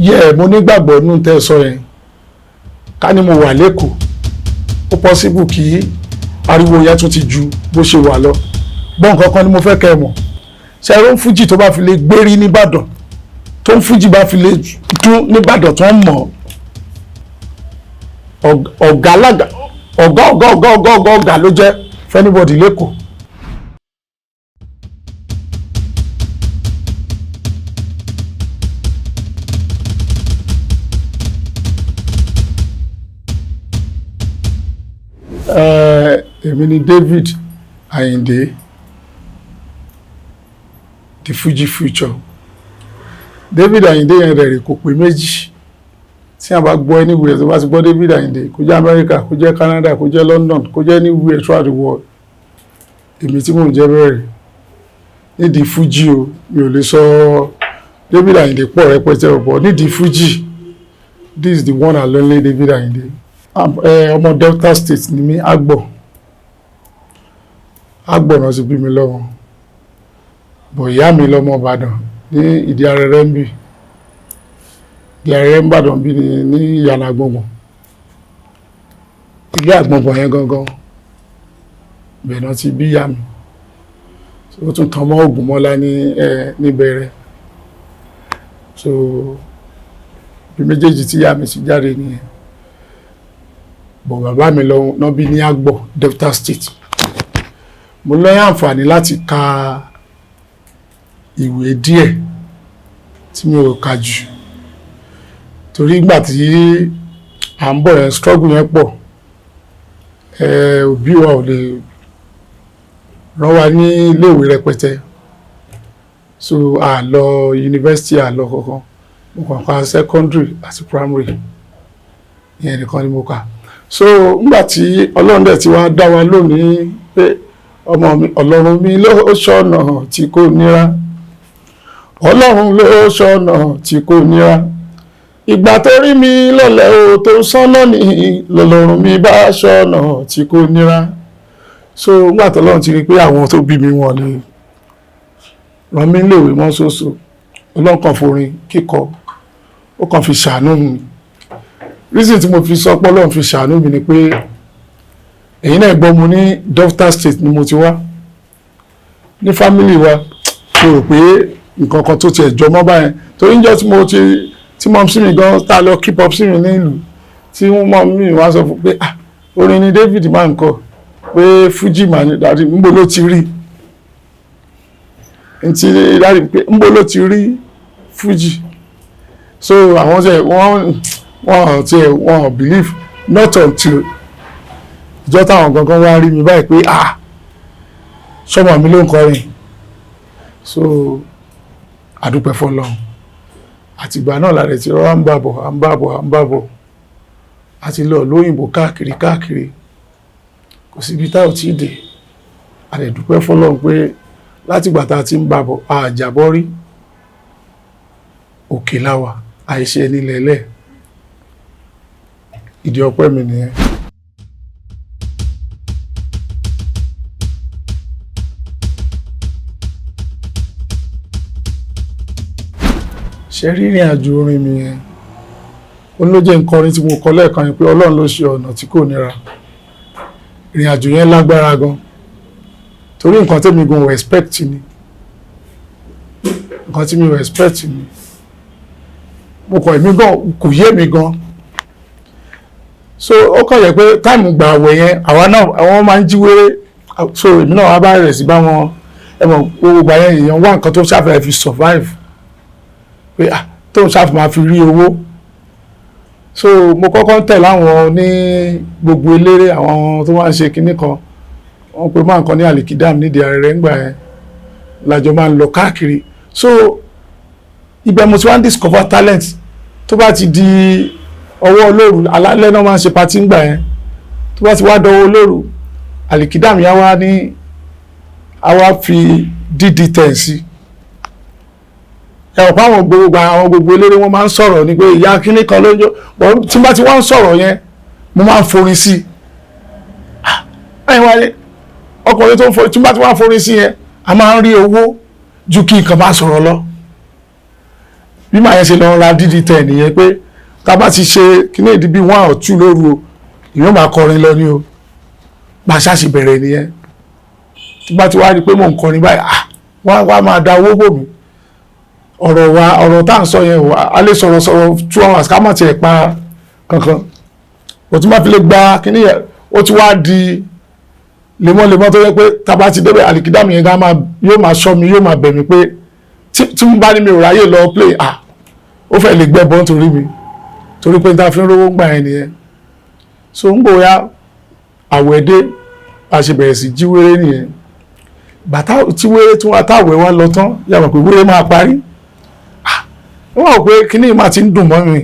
Yẹ, mo nígbàgbọ́ nù tẹ́ ẹ sọ yẹn. Ká ní mo wà l'Ékòó, ó possible kí ariwo yẹn tún ti ju bó ṣe wà lọ. Gbọ́n nǹkan kan ni mo fẹ́ kẹ́ ẹ mọ̀. Ṣe ẹ̀rọ ń fújì tó bá fi lè gbérí nìbàdàn, tó ń fújì bá fi lè dún nìbàdàn tó ń mọ̀, ọ̀gá alága, ọ̀gá ọ̀gá ọ̀gá ọ̀gá ọ̀gá ọ̀gá ló jẹ́ fún anybody l'Ékòó. Èmi ni David Ayinde, the Fuji Future. David Ayinde yẹn rẹ̀ rè kò pé méjì. Tí a bá gbọ́ anywhere, tó bá ti gbọ́ David Ayinde, kó jẹ́ America, kó jẹ́ Canada, kó jẹ́ London, kó jẹ́ anywhere throughout the world, èmi tí mò ń jẹ́ bẹ̀rẹ̀ nídìí Fuji o. Mi ò lè sọ David Ayinde pọ̀ rẹpẹtẹ ọ̀pọ̀ nídìí Fuji. This is the one and only David Ayinde. Ọmọ Delta State ni mí. Agbor, Agbor náà ti bí mi lọ́mọ bọ̀. Ìyá mi lọ́mọ Ìbàdàn ní Ìdí Arẹrẹ ń bì, Ìdí Arẹrẹ ń bàdàn bí ní Ìyànà Àgbọ̀ngbọ̀n, ilé Àgbọ̀ngbọ̀n yẹn gangan, ibẹ̀ náà ti bí ìyá mi. So ó tún tan mọ́ Ògúnmọ́lá ní ẹ níbẹ̀rẹ̀. So bí méjèèjì tí ìyá mi ti jáde nìyẹn. Bọ̀ bàbá mi lọ náà bí ní Agbor, Delta State. Mo lọ́yà àǹfààní láti ka ìwé díẹ̀ tí mi ò kà jù, torí ìgbà tí à ń bọ̀ yẹn, struggle yẹn pọ̀. Òbí wa ò lè rán wa ní iléèwé rẹpẹtẹ, so a lọ yunifásitì, a lọ kankan. Mo kàn ka secondary àti primary ìyẹn nìkan ni mo kà. So nígbà tí Ọlọ́run dẹ̀ ti wá dá wa lónìí pé ọmọ mi, Ọlọ́run mi ló ṣọ̀nà tí kò nira, Ọlọ́run ló ṣọ̀nà tí kò nira. Ìgbà tó rí mi lọ́lẹ̀ o tó sọ́nà ní lọ́lọ́run mi bá ṣọ̀nà tí kò nira. So nígbà tó Ọlọ́run ti rí pé àwọn tó bí mi wọn lè rán mi léèwé mọ́ ṣoṣo, Ọlọ́run kan forin kíkọ, ó kàn fi ṣàánú mi. Reason tí mo fi sọ pé Ọlọ́run fi ṣàánú mi ni pé èyí náà gbọ́, mo ní Delta State ni mo ti wá. Ní family wa, mo rò pé nǹkan kan tó tiẹ̀ jọmọ́ báyẹn, torí níjọ́ tí mo ti tí mọ́ sí mi gan tá a lọ keep up sí mi ní ìlú, tí wọ́n mọ́ mi wá sọ fún pé, "Ah, orin ni David máa ń kọ, pé Fuji máa ní." "Daddy, ńbo ló ti rí?" Ntí daddy pé, "Ńbo ló ti rí Fuji?" So àwọn tẹ wọ́n tiẹ̀ wọ́n believe, not until ìjọ táwọn gangan wá rí mi báyìí pé, "Ah, sọmọ mi ló ń kọrin." So àdúpẹ́ fọ́lọ́run. Àtìgbà náà lára tí wọ́n ń bà bọ̀, à ń bà bọ̀, à ń bà bọ̀, àti lọ lóyìnbó káàkiri káàkiri, kò síbi tá ò tí ì dé. A lè dúpẹ́ fọ́lọ́run pé látìgbà tá a ti ń bà bọ̀, àjàbọ́ rí. Òkè láwà, àìṣe nílẹ̀ lẹ̀. Ìdí ọpẹ́ mi nìyẹn. Ṣe rírìn àjò orin mi yẹn, ó ló jẹ́ nǹkan orin tí mo kọ lẹ́ẹ̀kan yẹn pé Ọlọ́run ló ṣe ọ̀nà tí kò nira. Ìrìn àjò yẹn lágbára gan, torí nǹkan tẹ́mi gan ò expect ni, nǹkan tí mi ò expect ni. Mo kàn, èmi gan kò yé mi gan. So ó kàn yẹ pé time gbà àwẹ̀ yẹn, àwa náà àwọn máa ń jí wéré. So èmi náà wá bá rẹ̀ sí bá wọn. Ẹ mọ̀, gbogbo ìgbà yẹn, èèyàn wá nǹkan tó ṣàfẹ́ fi survive, pé ah, tóun ṣàfẹ́ máa fi rí owó. So mo kọ́kọ́ ń tẹ̀lé àwọn ní gbogbo eléré, àwọn tó máa ń ṣe kinní kan, wọ́n pe máa ń kan ní Alikidam nídìí arẹrẹ ńgbà yẹn, lájọ máa ń lọ káàkiri. So ibẹ̀ mo ti wá ń discover talent. Tó bá ti di ọwọ́ olóru alálẹ́ náà, máa ń ṣe party ńgbà yẹn. Tó bá ti wá dọwọ́ olóru, Alikidam yá wá ní a wá fi dd 10 sí. Ẹ̀wọ̀n pa àwọn gbogbo, àwọn gbogbo eléré, wọ́n máa ń sọ̀rọ̀ ní pé ìyá kínní kan ló ń jó bọ́. Tí bá ti wá ń sọ̀rọ̀ yẹn, mo máa ń forin sí i. Ẹ̀yin wáyé ọkùnrin tó ń forin, tí bá ti wá ń forin sí yẹn, a máa ń rí owó ju kí nǹkan bá sọ̀rọ̀ lọ. Bí màá yẹn ṣe lọ ra DD 10 nìyẹn, pé tá a bá ti ṣe kíní ìdí bíi 1 or 2 lóru o, ìyẹn máa kọrin lọ ní o. Bá a ṣáṣì bẹ̀rẹ̀ nìyẹn. Tí bá ti wá rí i pé mò ń kọrin báyìí, ah, wọ́n á máa da owó bò mí. Ọ̀rọ̀ wa, ọ̀rọ̀ tá à ń sọ yẹn o, a lè sọ̀rọ̀ sọ̀rọ̀ 2 hours ká má tiẹ̀ pa kankan. Kò tún bá fi lè gba kíní yẹn, ó ti wá di lemọ́lemọ́ tó yẹ pé tá a bá ti débẹ̀, àlìkídàmù yẹn gan yóò máa ṣọ́ mi, yóò máa bẹ̀ mí pé tí mo bá ní mi ò ráyè lọ play, ah, ó fẹ́ lè gbẹ́ bọ́ nítorí mi, torí pé n ta fi ń rówó gbà yẹn nìyẹn. So ń gbòòyà àwẹ̀ dé, bá a ṣe bẹ̀rẹ̀ sí jí wéré nìyẹn. Bàtà tí wéré tí wọ́n àtàwẹ̀ wá lọ tán, yàrá pé wéré máa parí. Ah, wọ́n wọ̀ pé kíní máa ti ń dùn mọ́ mi.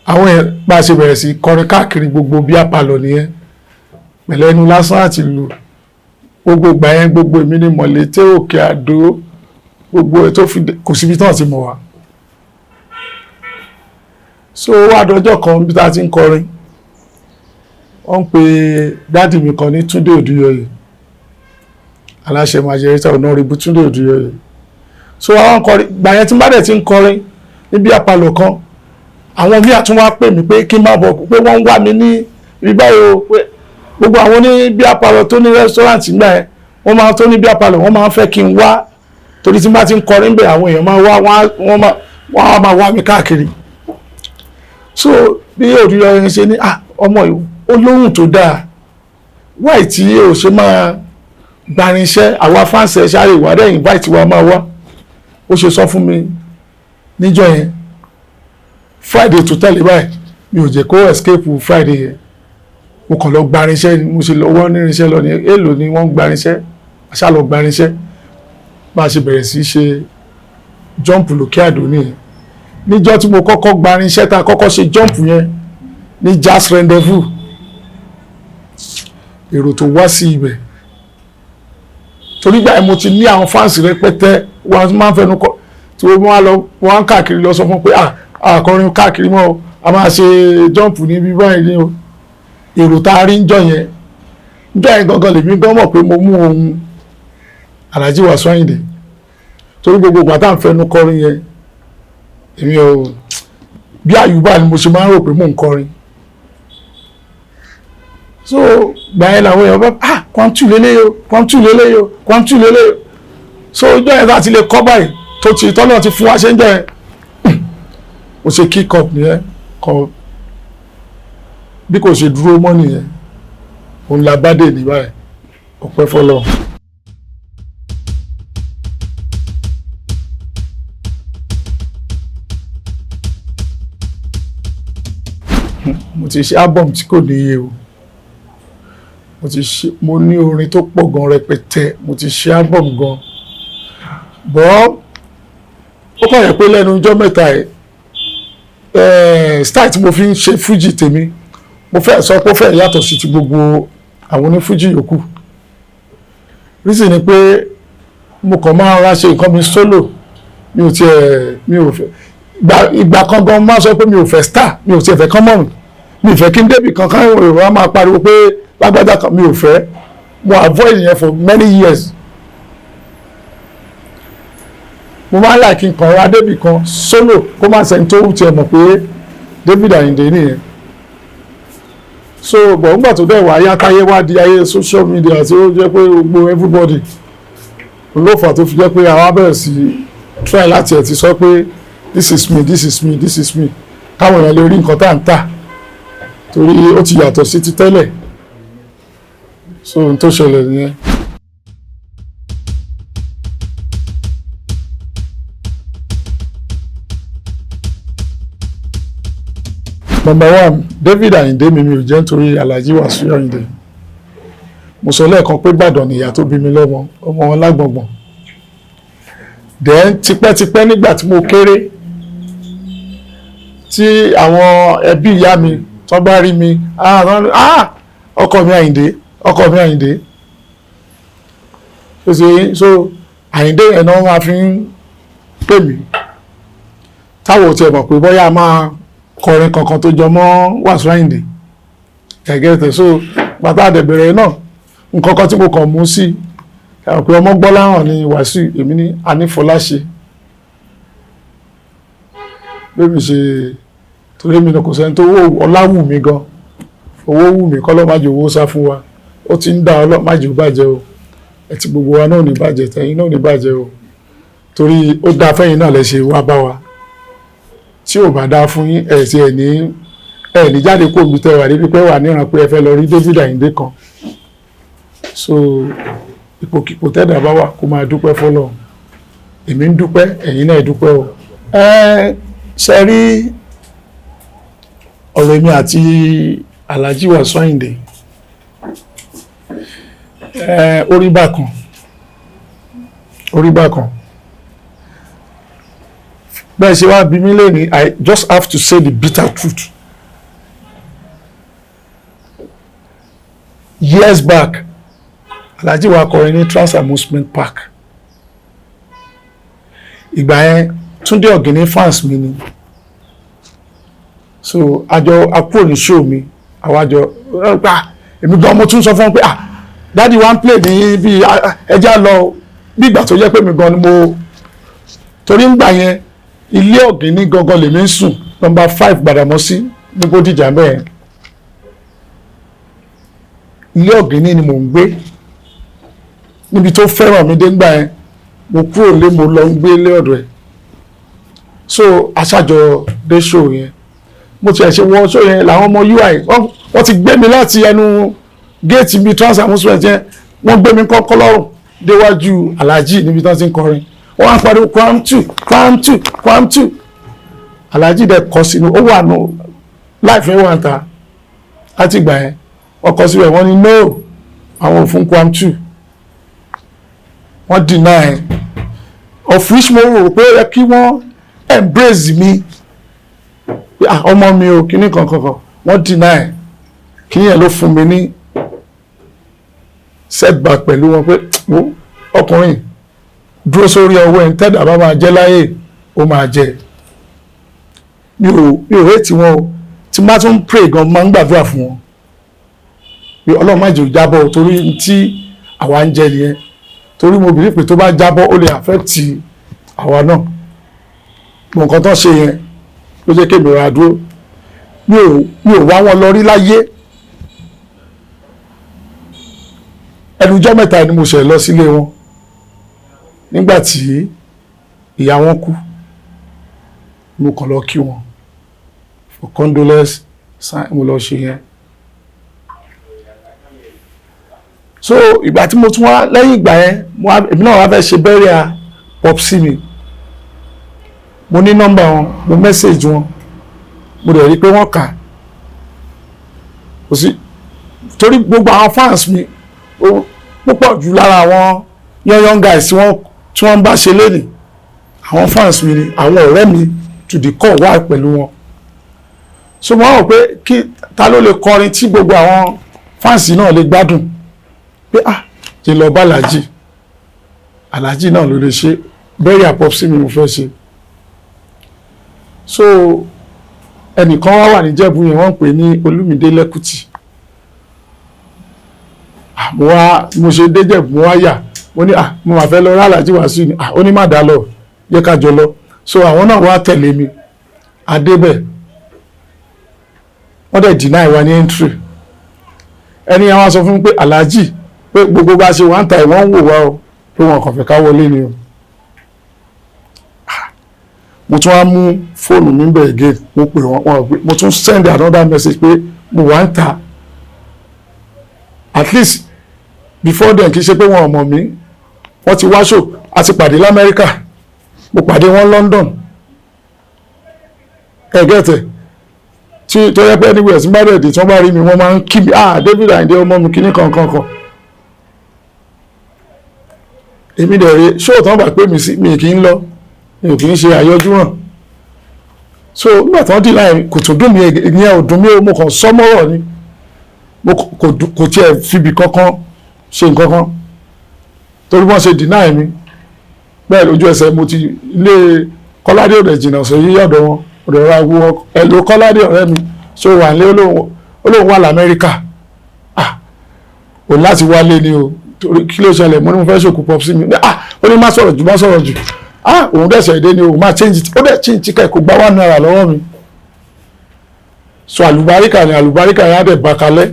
Àwọn yẹn, bá a ṣe bẹ̀rẹ̀ sí kọrin káàkiri gbogbo bí apalọ̀ nìyẹn, pẹ̀lẹ́ ẹnu lásán àti lù gbogbo ìgbà yẹn. Gbogbo èmi ní Mọ̀lété, Òkè Àdó, gbogbo ẹ̀ tó fi kò síbi tán ti mọ̀ wá. So wá dọjọ́ kan bí tá a ti ń kọrin, wọ́n ń pe daddy mi kan ní Túndé Òdúyọ̀yè, aláṣẹ Majorita, Honourable Túndé Òdúyọ̀yè. So àwọn kọrin gbà yẹn, tí n bá dẹ̀ ti ń kọrin níbi àpalọ̀ kan, àwọn míì àtún wá pè mí pé kí n má bọ̀, pé wọ́n ń wá mi ní ibi báyìí o, pé gbogbo àwọn ní bí apalọ̀ tó ní restaurant gbà yẹn, wọ́n máa tó ní bí apalọ̀, wọ́n máa ń fẹ́ kí n wá, torí tí n bá ti ń kọrin bẹ̀, àwọn èèyàn máa wá, wọ́n á máa wá mi káàkiri. So bí Òdúyọ̀yè ṣe ní, "Ah, ọmọ yìí ó lóhùn tó dáa, wáì tí o ṣe máa gbarinṣẹ́ àwa fans ẹ̀ ṣáré ìwádìí invite wa máa wá." Ó ṣe sọ fún mi níjọ́ yẹn, Friday tó tẹ̀lé báyìí, mi ò jẹ́ kó escape Friday yẹn. Mo kàn lọ gbarinṣẹ́ ni. Mo ṣe lọ́wọ́ nírinṣẹ́ lọ ní èèlò ni wọ́n ń gbarinṣẹ́, àṣà lọ gbarinṣẹ́. Bá a ṣe bẹ̀rẹ̀ sí í ṣe jump lókè Àdó nìyẹn. Níjọ́ tí mo kọ́kọ́ gbarinṣẹ́, tá a kọ́kọ́ ṣe jump yẹn ní Jazz Rendezvous, èrò tó wá sí ibẹ̀, torí gbà yẹn mo ti ní àwọn fans rẹpẹtẹ, wọn máa ń fẹnu kọ tí wọ́n wá lọ, wọ́n á káàkiri lọ sọ fún pé, ah, àkọrin káàkiri mọ́ o, a máa ṣe jump níbi báyìí ní o. Èrò tá a rí ń jọ yẹn, ń jọ yẹn gangan lèmi gan mọ̀ pé mo mú ohun Alhaji Wasiu Ayinde, torí gbogbo ìgbà tá à ń fẹnu kọrin yẹn, èmi ò bí àyùbá ni mo ṣe máa ń rò pé mò ń kọrin. So gbà yẹn làwọn èèyàn bá, "Ah, Kwantu lélẹ́yìí o, Kwantu lélẹ́yìí o, Kwantu lélẹ́yìí o." So ìjọ yẹn láti lè kọ́ báyìí tó ti tọ́lọ́ ti fún wa ṣe ń jẹ́ yẹn, mo ṣe kick up nìyẹn kọ, bí kò ṣe dúró mọ́ nìyẹn. Òun la bá dé ní báyìí, ọpẹ́ fọlọ́run. Mo ti ṣe album tí kò níye o. Mo ti ṣe, mo ní orin tó pọ̀ gan rẹpẹtẹ. Mo ti ṣe album gan bọ́. Ó kàn yẹ pé lẹ́nu ọjọ́ mẹ́ta ẹ̀, style tí mo fi ń ṣe fújì tèmi, mo fẹ́ sọ pé ó fẹ́ yàtọ̀ sí ti gbogbo àwọn onífújì yòókù. Reason ni pé mo kàn máa ń ra ṣe nǹkan mi solo. Mi ò tiẹ̀, mi ò fẹ́ ìgbà kan gan máa sọ pé mi ò fẹ́ star, mi ò tiẹ̀ fẹ́ kán mọ̀ mi, mi ò fẹ́ kí n débì kankan èrò á máa pariwo pé lágbájá kan. Mi ò fẹ́, mo avoid yẹn for many years. Mo máa ń like kí n kàn ra débì kan solo, kó má sẹ́ni tó tiẹ̀ mọ̀ pé David Ayinde nìyẹn. So bọ̀ nígbà tó dẹ̀ wá yá, táyé wá di ayé social media, tí ó jẹ́ pé gbogbo everybody olófà, tó fi jẹ́ pé àwa bẹ̀rẹ̀ sí try láti ẹ̀ ti sọ pé this is me, this is me, this is me, káwọn èèyàn lè rí nǹkan tá à ń tà, torí ó ti yàtọ̀ sí ti tẹ́lẹ̀. So ohun tó ṣẹlẹ̀ nìyẹn. Number one, David Ayinde mi ò jẹ́ nítorí Alhaji Wasiu Ayinde. Mo sọ lẹ́ẹ̀kan pé Ìbàdàn nìyá tó bí mi lọ́mọ, ọmọ wọn lágbọ̀ngbọ̀n. Then tipẹ́tipẹ́, nígbà tí mo kéré, tí àwọn ẹbí ìyá mi tó bá rí mi, "Ah, ah, ọkọ mi Ayinde, ọkọ mi Ayinde." Ó ṣe so Ayinde yẹn náà máa fi ń pè mí, táwọn ò tiẹ̀ mọ̀ pé bóyá a máa kọrin kankan tó jọ mọ́ Wasiu Ayinde ẹ̀gẹ́tẹ̀. So bàtà àdẹ̀bẹ̀rẹ̀ náà, nǹkan kan tí mo kàn mú sí ẹ̀ pé ọmọ Gbọ́láhàn ni Wàsíù, èmi ní Anífọláṣe. Bẹ́ẹ̀ ṣe torí mi náà, kò sẹ́ni tó owó ọlá wù mí gan, owó wù mí, kọ́lọ́ má jẹ́ owó sá fún wa. Ó ti ń dá ọlọ́ má jẹ́ ó bàjẹ́ o. Ẹ ti gbogbo wa náà ò ní bàjẹ́, tẹ̀yin náà ò ní bàjẹ́ o, torí ó dáa fẹ́yìn náà lẹ ṣe wá bá wa. Tí ò bá dáa fún yín, ẹ̀ tí ẹ̀ ní jáde kó omi tẹ wà débi pé wà níran pé ẹ fẹ́ lọ rí David Ayinde kan. So ipòkípò tẹ́dà bá wà, kó máa dúpẹ́ fọ́lọ́run. Èmi ń dúpẹ́, ẹ̀yin náà dúpẹ́ o. Ẹ ṣe rí ọ̀rọ̀ èmi àti Alhaji Wasiu Ayinde, ẹ orí bákan, orí bákan. Bẹ́ẹ̀ ṣe wá bí mí lẹ́ni, I just have to say the bitter truth. Years back, Alhaji wa kọrin ní Trans Amusement Park. Ìgbà yẹn, Túndé Ọ̀gìnní fans mi ni. So àjọ akúrò ní show mi, àwọn àjọ gbà èmi gan, mo tún sọ fún wọn pé, "Ah, daddy wa ń play ní bí ẹja lọ." Bí ìgbà tó jẹ́ pé mi gan ni mo torí ń gbà yẹn, ilé Ọ̀gìnní gangan lèmi ń sùn, number 5 Gbàdàmọ́sí ní Bódìjà mẹ́rin. Ilé Ọ̀gìnní ni mò ń gbé, níbi tó fẹ́ràn mi dé ńgbà yẹn. Mo kúrò lé, mo lọ ń gbé lé ọ̀dọ̀ ẹ̀. So aṣájọ dé show yẹn, mo tiẹ̀ ṣe wọ show yẹn làwọn ọmọ UI wọ́n ti gbé mi láti ẹnu géètì bíi Trans Amusement yẹn. Wọ́n gbé mi kọ́kọ́ lọ́rùn déwájú Alhaji níbi tí wọ́n ti ń kọrin. Wọ́n á pariwo, "Kwam two, Kwam two, Kwam two." Alhaji dẹ̀ kọ sínú, ó wà nù láìfẹ́ wà ń ta láti ìgbà yẹn. Wọ́n kọ síbẹ̀, wọ́n ní no, àwọn ò fún Kwam two. Wọ́n deny, of which mo rò pé ó yẹ kí wọ́n embrace mi pé, "Ah, ọmọ mi o," kíní kankan kan. Wọ́n deny. Kí yẹn ló fún mi ní setback pẹ̀lú wọn pé wo ọkùnrin dúró sórí ọwọ́ ẹ̀ ń tẹ́dà bá máa jẹ́ láyé, ó máa jẹ. Mi ò hate wọn o. Tí má tún pray gan, máa ń gbàdúrà fún wọn pé Ọlọ́run má jẹ́ ó jábọ́ o, torí tí àwa ń jẹ nìyẹn, torí mo believe pé tó bá jábọ́, ó lè affect àwa náà. Gbogbo nǹkan tó ṣe yẹn ló jẹ́ kémi ra dúró. Mi ò wá wọn lọ rí láyé. Ẹnujọ́ mẹ́ta ni mo ṣe lọ sílé wọn nígbà tí ìyá wọn kú. Mo kàn lọ kí wọn for condolence sign, mo lọ ṣe yẹn. So ìgbà tí mo tún wá lẹ́yìn ìgbà yẹn, èmi náà wá fẹ́ ṣe burial popsi mi. Mo ní nọ́mbà wọn, mo message wọn, mo dẹ̀ rí i pé wọ́n kà kò sí, torí gbogbo àwọn fans mi púpọ̀ jù lára àwọn young young guys tí wọ́n ń bá ṣe lénìí, àwọn fans mi ni, àwọn ọ̀rẹ́ mi to the core wà pẹ̀lú wọn. So mo wá rò pé kí ta ló lè kọrin tí gbogbo àwọn fans náà lè gbádùn, pé ah, kí n lọ bá Alhaji, Alhaji náà ló lè ṣe burial popsi mi mo fẹ́ ṣe. So ẹnìkan wá wà níjẹ̀bú yẹn, wọ́n ń pè ní Olúmídé Lẹ́kùtì. Ah, mo wá, mo ṣe déjẹ̀bú, mo wá yà, mo ní, "Ah, mo máa fẹ́ lọ rí Alhaji Wasiu ni." Ah, ó ní, "Má dá lọ, jẹ́ ká jọ lọ." So àwọn náà wá tẹ̀lé mi adébẹ̀. Wọ́n dẹ̀ deny wa ní entry. Ẹni yẹn wá sọ fún mi pé Alhaji, pé gbogbo bá ṣe wà ń ta ẹ̀, wọ́n ń wò wá o, pé wọn kàn fẹ́ ká wọlé ni o. Mo tún wá mú fóònù mi bẹ̀ again, mo pè wọ́n, wọ́n gbé. Mo tún send another message pé mo wà ń ta. At least before then, kì í ṣe pé wọn ò mọ̀ mí. Wọ́n ti wá show, a ti pàdé lamẹ́ríkà, mo pàdé wọn London. Ẹ get ẹ̀ tí tó yẹ pé anywhere tí n bá dẹ̀ dé, tí wọ́n bá rí mi, wọ́n máa ń kí mi, "Ah, David Ayinde, ọmọ mi," kíní kankan kan. Èmi dẹ̀ rí show tí wọ́n bá pè mí sí, mi kì í lọ, mi ò kì í ṣe àyọjú hàn. So nígbà tí wọ́n dì láì, kò tún dùn mí, ìyẹn ò dùn mí o. Mo kàn sọ mọ́rọ̀ ni, mo kò tiẹ̀ fibì kankan ṣe nǹkan kan, torí wọ́n ṣe deny mi bẹ́ẹ̀ lójú ẹsẹ̀. Mo ti ilé Kọ́ládé ọ̀dẹ̀ jìnnà sọ yí ọ̀dọ̀ wọn, ọ̀dọ̀ ra wo ẹ̀ ló Kọ́ládé ọ̀rẹ́ mi so wà ní olóhùn wà lamẹ́ríkà. Ah, òun láti wálé ni o, torí kí ló ṣẹlẹ̀? Mo ní mo fẹ́ ṣòkú popsi mi. Ah, ó ní má sọ̀rọ̀ jù, má sọ̀rọ̀ jù. Ah, òun dẹ̀ ṣẹ̀dé ni, òun máa change. Ó dẹ̀ change ticket, kò gba ₦1 lọ́wọ́ mi. So àlùbáríkà ni, àlùbáríkà yẹn á dẹ̀ bá kalẹ̀.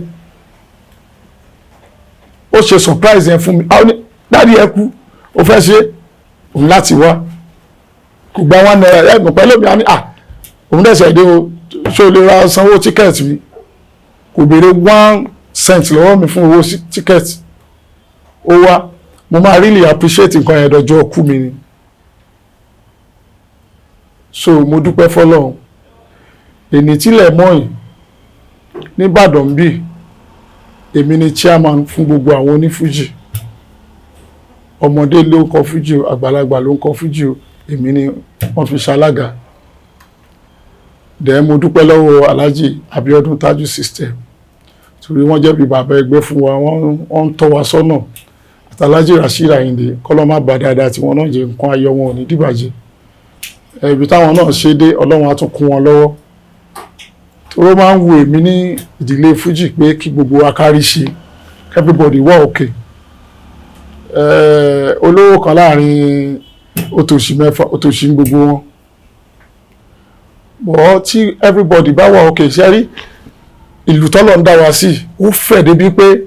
Ó ṣe surprise yẹn fún mi. Àwọn ní daddy, ẹ kú, ó fẹ́ ṣe òun láti wá, kò gba ₦1. Ẹ̀ mọ̀ pẹ̀lú mi, á ní, "Ah, òun dẹ̀ ṣẹ̀dé o, ṣé o lè ra sanwó ticket mi?" Kò béèrè 1 cent lọ́wọ́ mi fún owó ticket. Ó wá. Mo máa really appreciate nǹkan yẹn dọjọ́ kú mi ni. So mo dúpẹ́ fọlọ́run. Èní tílẹ̀ mọ́yìn nìbàdàn bí, èmi ni chairman fún gbogbo àwọn onífújì. Ọmọdé ló ń kọ fújì o, àgbàlagbà ló ń kọ fújì o, èmi ni wọ́n fi ṣalága. Dẹ̀ mo dúpẹ́ lọ́wọ́ Alhaji Abiodun Taju System, torí wọ́n jẹ́ bí bàbá ẹgbẹ́ fún wa, wọ́n ń tọ́ wa sọ́nà, àti Alhaji Rasheed Ayinde. Kọ́lọ́ má bà dáadáa tí wọ́n náà jẹ́, nǹkan ayọ̀ wọn ò ní dìbàjẹ́. Ibi táwọn náà ṣe dé, Ọlọ́run á tún kún wọn lọ́wọ́. Tó máa ń wo èmi ní ìdílé fújì pé kí gbogbo wa kárí ṣe, everybody wà òkè. Olówó kan láàrin òtòṣì mẹ́fà, òtòṣì ń gbogbo wọn bọ́. Tí everybody bá wà òkè, ṣe rí ìlú tọ́lọ̀ ń dá wa sí, ó fẹ̀ débi pé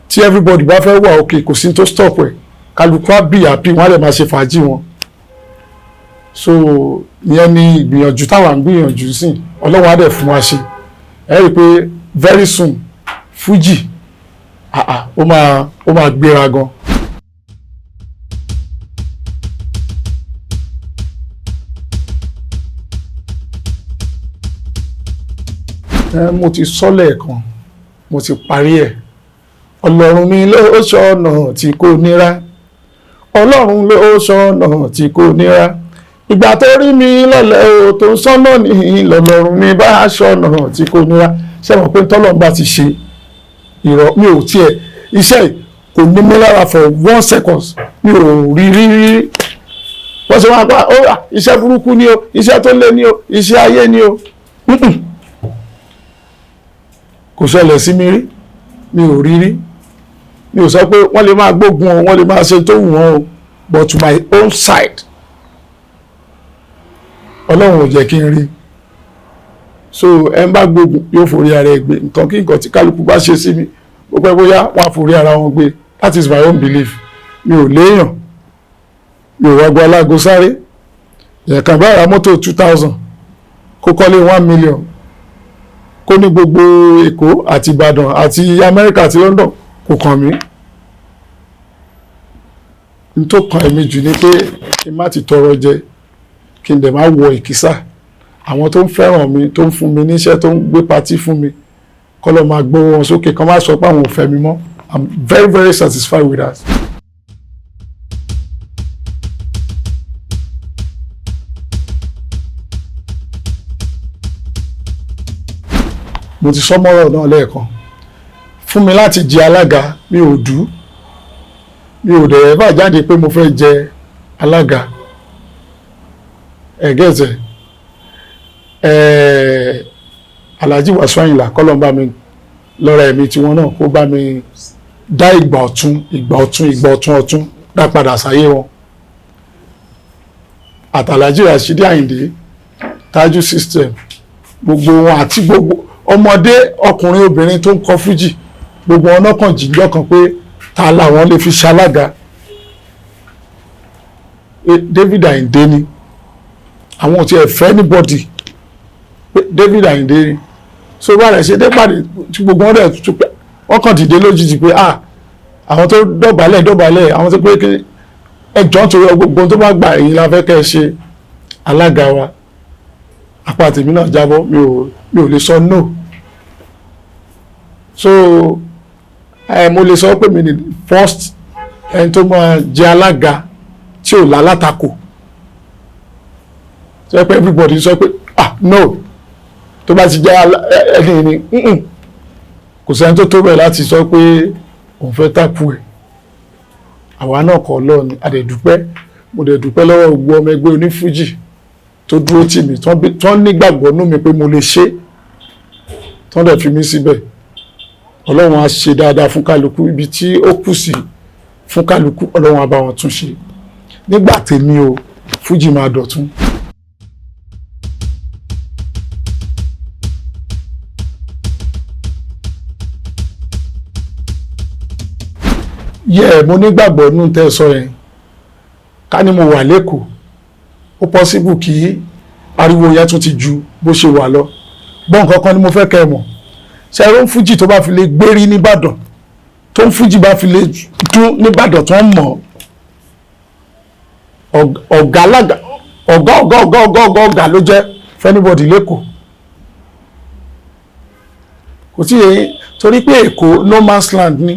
tí everybody bá fẹ́ wà òkè, kò sí tó stop ẹ̀. Kálukú á bí happy, wọ́n á lè máa ṣe fàájì wọn. So ìyẹn ni ìgbìyànjú táwa ń gbìyànjú sí. Ọlọ́run á dẹ̀ fún wa ṣe. Ẹ rí i pé very soon, Fuji, ah ah, ó máa gbéra gan. Ẹ mo ti sọ lẹ́ẹ̀kan, mo ti parí ẹ̀. Ọlọ́run mi ló ṣọ̀nà tí kò nira, Ọlọ́run ló ṣọ̀nà tí kò nira. Ìgbà tó rí mi lọ́lẹ̀ o, tó ń sọ́nà ní lọ́lọ́run mi bá ṣọ̀nà tí kò nira. Ṣé mo pé tọ́lọ́run bá ti ṣe ìrọ̀, mi ò tiẹ̀, iṣẹ́ yìí kò ní mi lára for one second. Mi ò rí rí rí wọ́n ṣe wọ́n pa ó. Iṣẹ́ burúkú ni o, iṣẹ́ tó lé ni o, iṣẹ́ ayé ni o. Kò ṣẹlẹ̀ sí mi rí, mi ò rí rí. Mi ò sọ pé wọ́n lè máa gbógun o, wọ́n lè máa ṣe tó wù wọ́n o, but to my own side, Ọlọ́run ò jẹ́ kí n rí. So ẹ ń bá gbógun yóò forí ara ẹ gbé. Nǹkan kí nǹkan tí kálukú bá ṣe sí mi, ó pẹ́ bóyá wọ́n á forí ara wọn gbé. That is my own belief. Mi ò léèyàn, mi ò wágbó alágo sáré. Ẹ̀ẹ̀kan bá ra mọ́tò 2,000, kó kọ́lé 1 million, kó ní gbogbo Èkó àti Ìbàdàn àti Amẹ́ríkà àti London, kò kàn mí. N tó kàn èmi jù ni pé kí n má ti tọrọ jẹ, kí n dẹ̀ má wọ ìkísà. Àwọn tó ń fẹ́ràn mi, tó ń fún mi níṣẹ́, tó ń gbé party fún mi, kọ́ ló máa gbówó wọn sókè, kọ́ má sọ pé àwọn ò fẹ́ mi mọ́. I'm very, very satisfied with that. Mo ti sọ mọ́rọ̀ náà lẹ́ẹ̀kan. Fún mi láti jẹ alága, mi ò dù, mi ò dẹ̀ bá jáde pé mo fẹ́ jẹ alága. Ẹ̀gẹ́tẹ̀ ẹ̀ẹ́ Alhaji Wasiu Ayinla, kọ́lọ́n bá mi lọ́ra ẹ̀mí tiwọn náà, kó bá mi dá ìgbà ọ̀tún, ìgbà ọ̀tún, ìgbà ọ̀tún ọ̀tún dá padà sáyé wọn, àtàlàjì Rasheed Ayinde Taju System, gbogbo wọn àti gbogbo ọmọdé, ọkùnrin, obìnrin tó ń kọ fújì, gbogbo wọn náà kàn jíjọ́ kan pé ta làwọn lè fi ṣalága. David Ayinde ni. Àwọn ò tiẹ̀ fẹ́ anybody, pé David Ayinde ni. So bá rẹ̀ ṣe dé pàdé tí gbogbo wọn dẹ̀ tún pé wọ́n kàn dìde lójijì pé, ah, àwọn tó dọ̀bálẹ̀ dọ̀bálẹ̀, àwọn tó pé kí ẹjọ́ nítorí gbogbo tó bá gbà, èyí la fẹ́ kẹ́ ẹ ṣe alága wa. Apá tèmi náà jábọ́, mi ò lè sọ no. So mo lè sọ pé mi ni first ẹni tó máa jẹ alága tí ò lálátakò, tó yẹ pé everybody sọ pé, "Ah, no, tó bá ti jẹ́ ẹni ni." Kò sẹ́ni tó tó bẹ̀ láti sọ pé òun fẹ́ takú ẹ̀. Àwa náà kọ́ lọ́ọ̀ a dẹ̀ dúpẹ́. Mo dẹ̀ dúpẹ́ lọ́wọ́ gbogbo ọmọ ẹgbẹ́ onífújì tó dúró tì mí, tán nígbàgbọ́ nú mi pé mo lè ṣe, tán dẹ̀ fi mí síbẹ̀. Ọlọ́run á ṣe dáadáa fún kálukú. Ibi tí ó kù sí fún kálukú, Ọlọ́run á bá wọn tún ṣe. Nígbà tèmi o, fújì máa dọ̀tún. Yẹ mo nígbàgbọ́ nù tẹ́ ẹ sọ yẹn. Ká ní mo wà lẹ́kọ̀ọ́, ó possible kí ariwo yẹn tún ti ju bó ṣe wà lọ. Gbọ́n nǹkan kan ni mo fẹ́ kẹ́ ẹ mọ̀. Ṣe ẹ̀rọ ń fújì tó bá fi lè gbérí nìbàdàn, tó ń fújì bá fi lè dún nìbàdàn tó ń mọ̀, ọ̀gá alága, ọ̀gá ọ̀gá ọ̀gá ọ̀gá ọ̀gá ọ̀gá ló jẹ́ fún anybody lẹ́kọ̀ọ́. Kò tí yẹn, torí pé Èkó no man's land ni,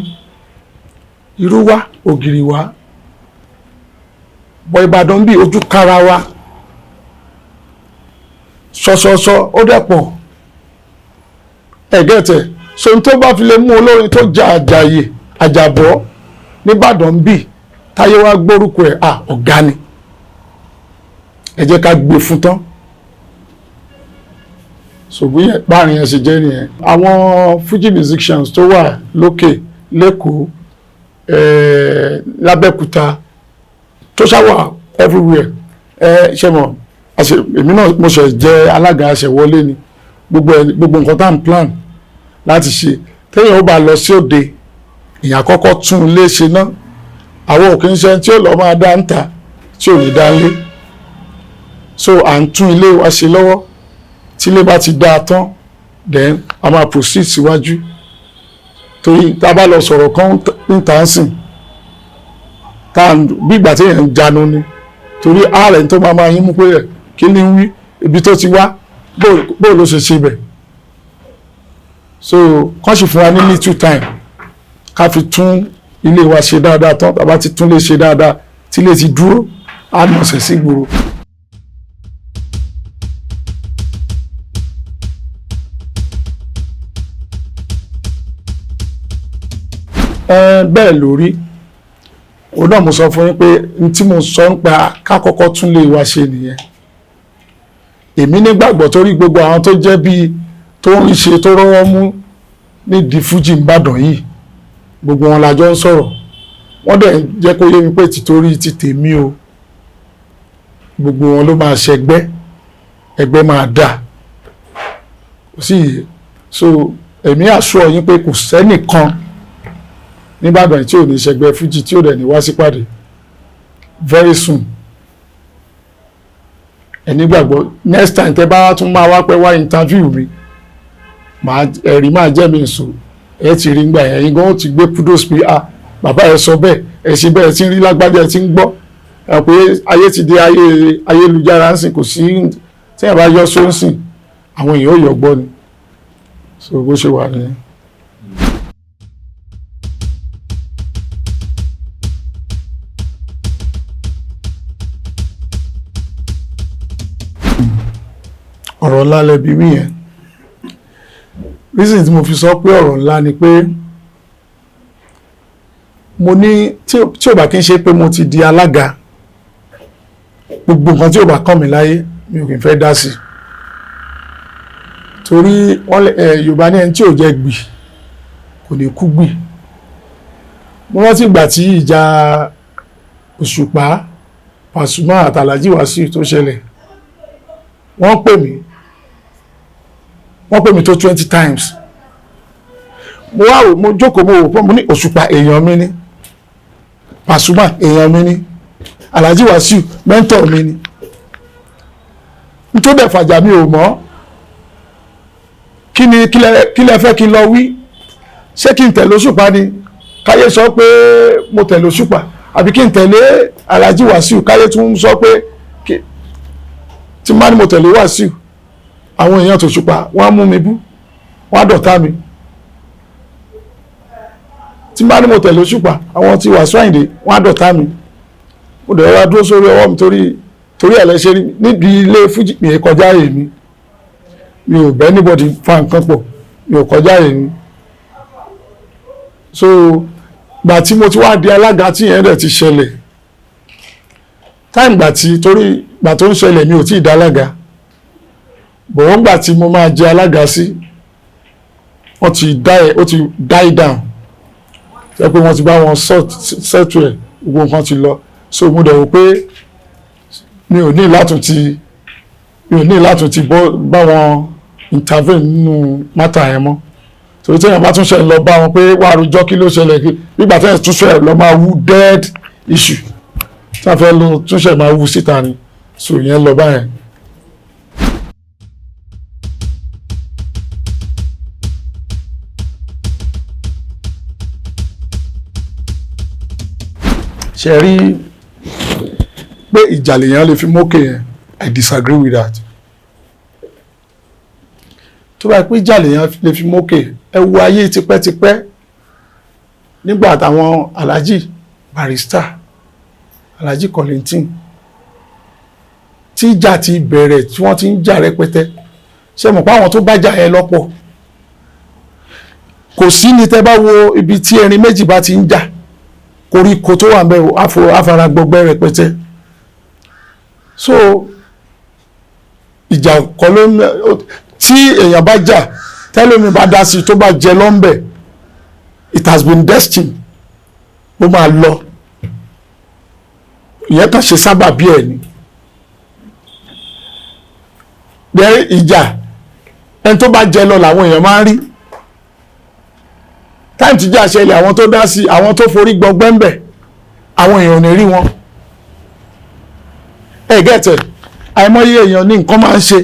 irú wa ògiri wa bọ̀. Ìbàdàn bí ojú kára wa ṣọṣọṣọ, ó dẹ̀ pọ̀ ẹ̀gẹ́tẹ̀. So n tó bá fi lè mú olórin tó ja àjàyè àjàbọ́ nìbàdàn bí táyé wá gbórúkọ ẹ̀, à ọ̀gá ni, ẹ jẹ́ ká gbé fún tán. Ṣògbọ́n yẹn báàrin yẹn ṣe jẹ́ nìyẹn. Àwọn Fuji musicians tó wà lókè lẹ́kọ̀ọ́, lábẹ́òkúta, tó ṣáwà everywhere, ẹ ṣe mọ̀, èmi náà mo ṣe jẹ́ alága àṣẹwọlé ni. Gbogbo ẹ, gbogbo nǹkan tá à ń plan láti ṣe, téèyàn ó bá lọ sí òde, èèyàn àkọ́kọ́ tún ilé ṣe ná. Àwọn òkè ń ṣe tí ó lọ máa dá ń ta tí ò ní dá lé. So à ń tún ilé wa ṣe lọ́wọ́. Tí ilé bá ti dáa tán, then a máa proceed síwájú, torí tá a bá lọ sọ̀rọ̀ kan níta ń sìn tá a bí ìgbà tí èèyàn ń jánu ni, torí ààrẹ tó máa máa yín mú pé ẹ̀ kí ni ń wí, ibi tó ti wá, bó ló ṣe ṣe bẹ̀. So kán sì fún wa ní little time ká fi tún ilé wa ṣe dáadáa tán. Tá a bá ti tún lè ṣe dáadáa, tí ilé ti dúró, á nọ̀sẹ̀ sí gbòòrò. Ẹ bẹ́ẹ̀ lórí òun náà, mo sọ fún yín pé n tí mo sọ ń pa ká kọ́kọ́ tún lè wa ṣe nìyẹn. Èmi nígbàgbọ́, torí gbogbo àwọn tó jẹ́ bíi tó ń ṣe tó rọ́wọ́ mú nídìí fújì ńbàdàn yìí, gbogbo wọn la jọ ń sọ̀rọ̀. Wọ́n dẹ̀ jẹ́ kó yé mi pé tìtorí ti tèmi o, gbogbo wọn ló máa ṣẹgbẹ́, ẹgbẹ́ máa dà kò sí yìí. So èmi assure yín pé kò sẹ́nìkan nìbàdàn tí ò ní ṣẹgbẹ́ fújì tí ò dẹ̀ ní wá sípàdé very soon. Ẹ nígbàgbọ́, next time tẹ bá tún máa wá pẹ́ wá interview mi, màá ẹ̀rí máa jẹ́ mi nsò. Ẹ ti rí ngbà yẹn, ẹ̀yin gan ó ti gbé kudos pé, "Ah, bàbá ẹ sọ bẹ́ẹ̀, ẹ ṣe bẹ́ẹ̀." Ẹ ti ń rí lágbájá, ẹ ti ń gbọ́ ẹ pé ayé ti di ayé ayélujára ń sìn. Kò sí tí ẹ bá yọ sóńsìn, àwọn èèyàn ò yọ gbọ́ ni. So bó ṣe wà nìyẹn. Ọ̀rọ̀ ńlá lẹbi mí yẹn. Reason tí mo fi sọ pé ọ̀rọ̀ ńlá ni pé mo ní tí ò bá kí n ṣe pé mo ti di alága, gbogbo nǹkan tí ò bá kàn mí láyé, mi ò kì í fẹ́ dá sí, torí wọ́n ẹ Yorùbá ní ẹni tí ò jẹ́ gbì kò ní kú gbì. Mo rántí ìgbà tí ìjà Òṣùpá, Pasuma àti Alhaji Wasiu tó ṣẹlẹ̀, wọ́n pè mí tó 20 times. Mo wá wò, mo jókòó, mo wò pé mo ní Òṣùpá èèyàn mi ní, Pasuma èèyàn mi ní, Alhaji Wasiu mentor mi ní. Nítorí dẹ̀ fàjà, mi ò mọ̀. Kí ni kí lẹ fẹ́ kí n lọ wí? Ṣé kí n tẹ̀lé Òṣùpá ni, káyé sọ pé mo tẹ̀lé Òṣùpá, àbí kí n tẹ̀lé Alhaji Wasiu, káyé tún sọ pé tí má ní mo tẹ̀lé Wasiu, àwọn èèyàn tó Òṣùpá wọ́n á mú mi bú, wọ́n á dọ̀tá mi? Tí má ní mo tẹ̀lé Òṣùpá, àwọn tí Wasiu Àyìndé wọ́n á dọ̀tá mi. Mo dẹ̀ wá dúró sórí ọwọ́ mi, torí ẹ̀ lẹ́sẹ̀ rí níbi ilé fújì mi kọjá. Èmi mi ò bẹ́ anybody fa nǹkan pọ̀, mi ò kọjá èmi. So gbà tí mo ti wá di alága, tí yẹn dẹ̀ ti ṣẹlẹ̀, time gbà tí, torí gbà tó ń ṣẹlẹ̀, mi ò tí ì dá alága bọ̀wọ́n. Gbà tí mo máa jẹ alága sí, wọ́n ti die, ó ti die down, jẹ́ pé wọ́n ti bá wọn settle ẹ̀, gbogbo nǹkan ti lọ. So mo dẹ̀ wò pé mi ò ní látún ti bọ́ bá wọn intervene nínú matter yẹn mọ́, torí tí èèyàn bá tún ṣe lọ bá wọn pé wàá rojọ́, kí ló ṣẹlẹ̀, kí nígbà tí èèyàn tún ṣe lọ máa wú dead issue tí wọ́n fẹ́ lọ tún ṣe máa wú síta ni. So ìyẹn lọ báyẹn. Ṣe rí pé ìjà lèèyàn lè fi mókè yẹn, I disagree with that. Tó bá yẹ pé ìjà lèèyàn lè fi mókè, ẹ wo ayé tipẹ́tipẹ́ nígbà táwọn Alhaji Barrister, Alhaji Kollington, tí ìjà ti bẹ̀rẹ̀, tí wọ́n ti ń jà rẹpẹtẹ. Ṣe mọ̀ pé àwọn tó bá jà yẹn lọ́pọ̀ kò sí ní? Tẹ́ bá wo ibi tí erin méjì bá ti ń jà, koríko tó wà ń bẹ̀ afaragbọgbẹ́ rẹpẹtẹ. So ìjà kọ́ ló ń tí èèyàn bá jà, tẹ́lómi bá dá sí, tó bá jẹ lọ́nbẹ̀, it has been destined, ó máa lọ. Ìyẹn kàn ṣe sábàbí ẹ̀ ni. Then ìjà, ẹni tó bá jẹ lọ làwọn èèyàn máa ń rí. Time tí ìjà ṣẹlẹ̀, àwọn tó dá sí, àwọn tó forí gbọgbẹ́ ń bẹ̀, àwọn èèyàn ò ní rí wọn. Ẹ get ẹ̀? Àìmọye èèyàn ní nǹkan máa ń ṣe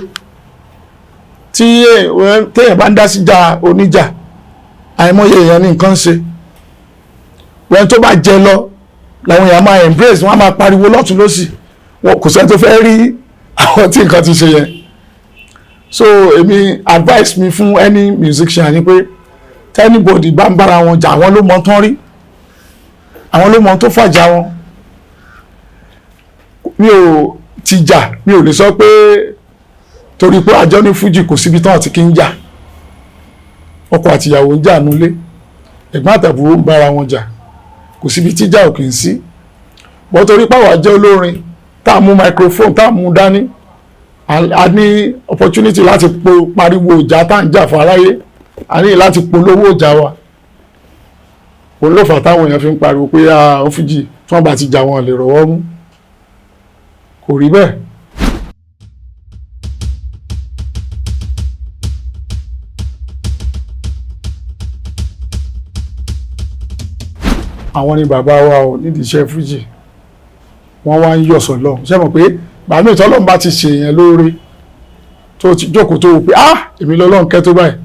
tí téèyàn bá ń dá síjà oníjà. Àìmọye èèyàn ní nǹkan ń ṣe. Wọ́n tó bá jẹ lọ làwọn èèyàn máa embrace, wọ́n á máa pariwo lọ́tún lọ́sì. Wọn kò sẹ́ni tó fẹ́ rí àwọn tí nǹkan ti ṣe yẹn. So èmi, advice mi fún any musician ni pé anybody bá ń bára wọn jà, àwọn ló mọ tán rí, àwọn ló mọ tó fàjà wọn. Mi ò ti jà, mi ò lè sọ pé torí pé àjọ ní fújì, kò síbi tán àti kí ń jà. Ọkọ àtìyàwó ń jà nulẹ̀, ẹ̀gbọ́n àtàbúrò ń bára wọn jà, kò síbi tíjà ò kì í sí. Bọ́ torí pàwọ́ jẹ́ olórin tá a mú microphone, tá a mú dání, a ní opportunity láti pariwo ìjà tá à ń jà fún aráyé, a ní láti polówó ìjà wa. Òun ló fà táwọn èèyàn fi ń pariwo pé ó fújì, tí wọ́n bá ti jà, wọn lè rọ̀wọ́ mú. Kò rí bẹ́ẹ̀. Àwọn ni bàbá wa ò nídìí iṣẹ́ fújì, wọ́n wá ń yọ̀ sọ́lọ́. Ṣé mọ̀ pé bàmí ìtọ́lọ́run bá ti ṣe èèyàn lóore, tó ti jókòó, tó wò pé, ah, èmi lọ́lọ́run kẹ́ tó báyìí,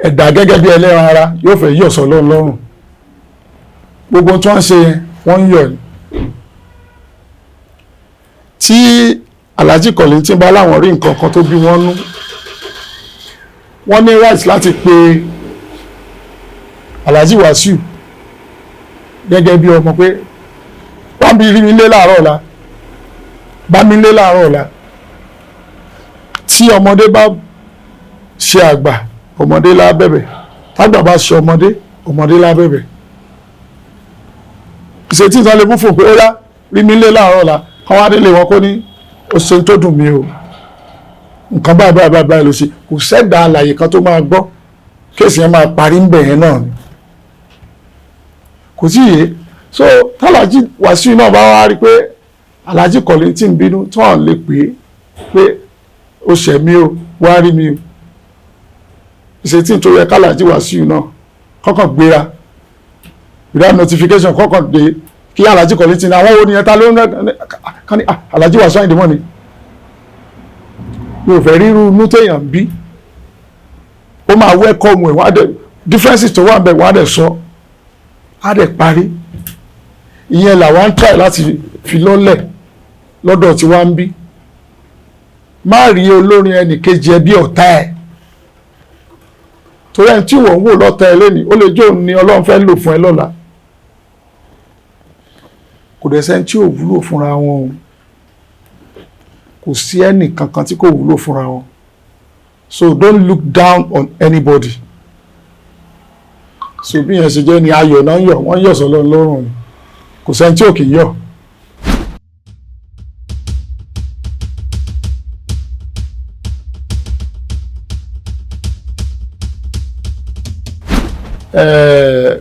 ẹ̀dá gẹ́gẹ́ bí ẹlẹ́ran ara yóò fẹ́ yọ̀ sọ́lọ́run lọ́rùn. Gbogbo tí wọ́n ń ṣe yẹn, wọ́n ń yọ̀ ni. Tí Alhaji Kollington bá láwọn rí nǹkan kan tó bí wọ́n nú, wọ́n ní right láti pe Alhaji Wasiu gẹ́gẹ́ bí ọmọ pé wọ́n bí rí mi lé láàárọ̀ ọ̀la, bá mi lé láàárọ̀ ọ̀la. Tí ọmọdé bá ṣe àgbà, ọmọdé lá bẹ̀bẹ̀. Tágbà bá ṣe ọmọdé, ọmọdé lá bẹ̀bẹ̀. Ìṣètì ìtàn lè mú fún pé ó yá, rí mi lé láàárọ̀ ọ̀la, kán wá délé wọn, kó ní ó ṣe tó dùn mí o, nǹkan báyìí báyìí báyìí báyìí ló ṣe. Kò sẹ́dá àlàyé kan tó máa gbọ́, case yẹn máa parí ń bẹ̀ yẹn náà ni. Kò sí yé. So tálàjì Wàsíù náà bá wá rí pé Alhaji Kollington ń bínú, tí wọ́n lè pè é pé ó ṣẹ̀ mí o, wá rí mi o, ìṣètì tó yẹ kálàjì Wàsíù náà kọ́kàn gbéra without notification, kọ́kàn dé kí Alhaji Kollington ní àwọn wo ni ẹ, ta ló ń kán ní Alhaji Wàsíù Àyìndé mọ́ ni. Mi ò fẹ́ ríru inú téèyàn bí ó máa welcome ẹ̀, wọ́n á dẹ̀ differences tó wà ń bẹ̀, wọ́n á dẹ̀ sọ, á dẹ̀ parí. Ìyẹn làwọn ń try láti fi lọ́lẹ̀ lọ́dọ̀ tí wọ́n ń bí. Má rí olórin ẹnì kejì ẹ bí ọ̀tá ẹ̀, torí ẹni tí wọ́n ń wò lọ́tá ẹ lẹ́nìí, ó lè jó ní Ọlọ́run fẹ́ lò fún ẹ lọ́la. Kò dẹ̀ sẹ́ni tí ò wúlò fúnra wọn o. Kò sí ẹnì kankan tí kò wúlò fúnra wọn. So don't look down on anybody. So bí yẹn ṣe jẹ́ ni. Ayọ̀ náà ń yọ̀, wọ́n yọ̀ sọ́lọ́run lọ́rùn ni. Kò sẹ́ni tí ò kì í yọ̀.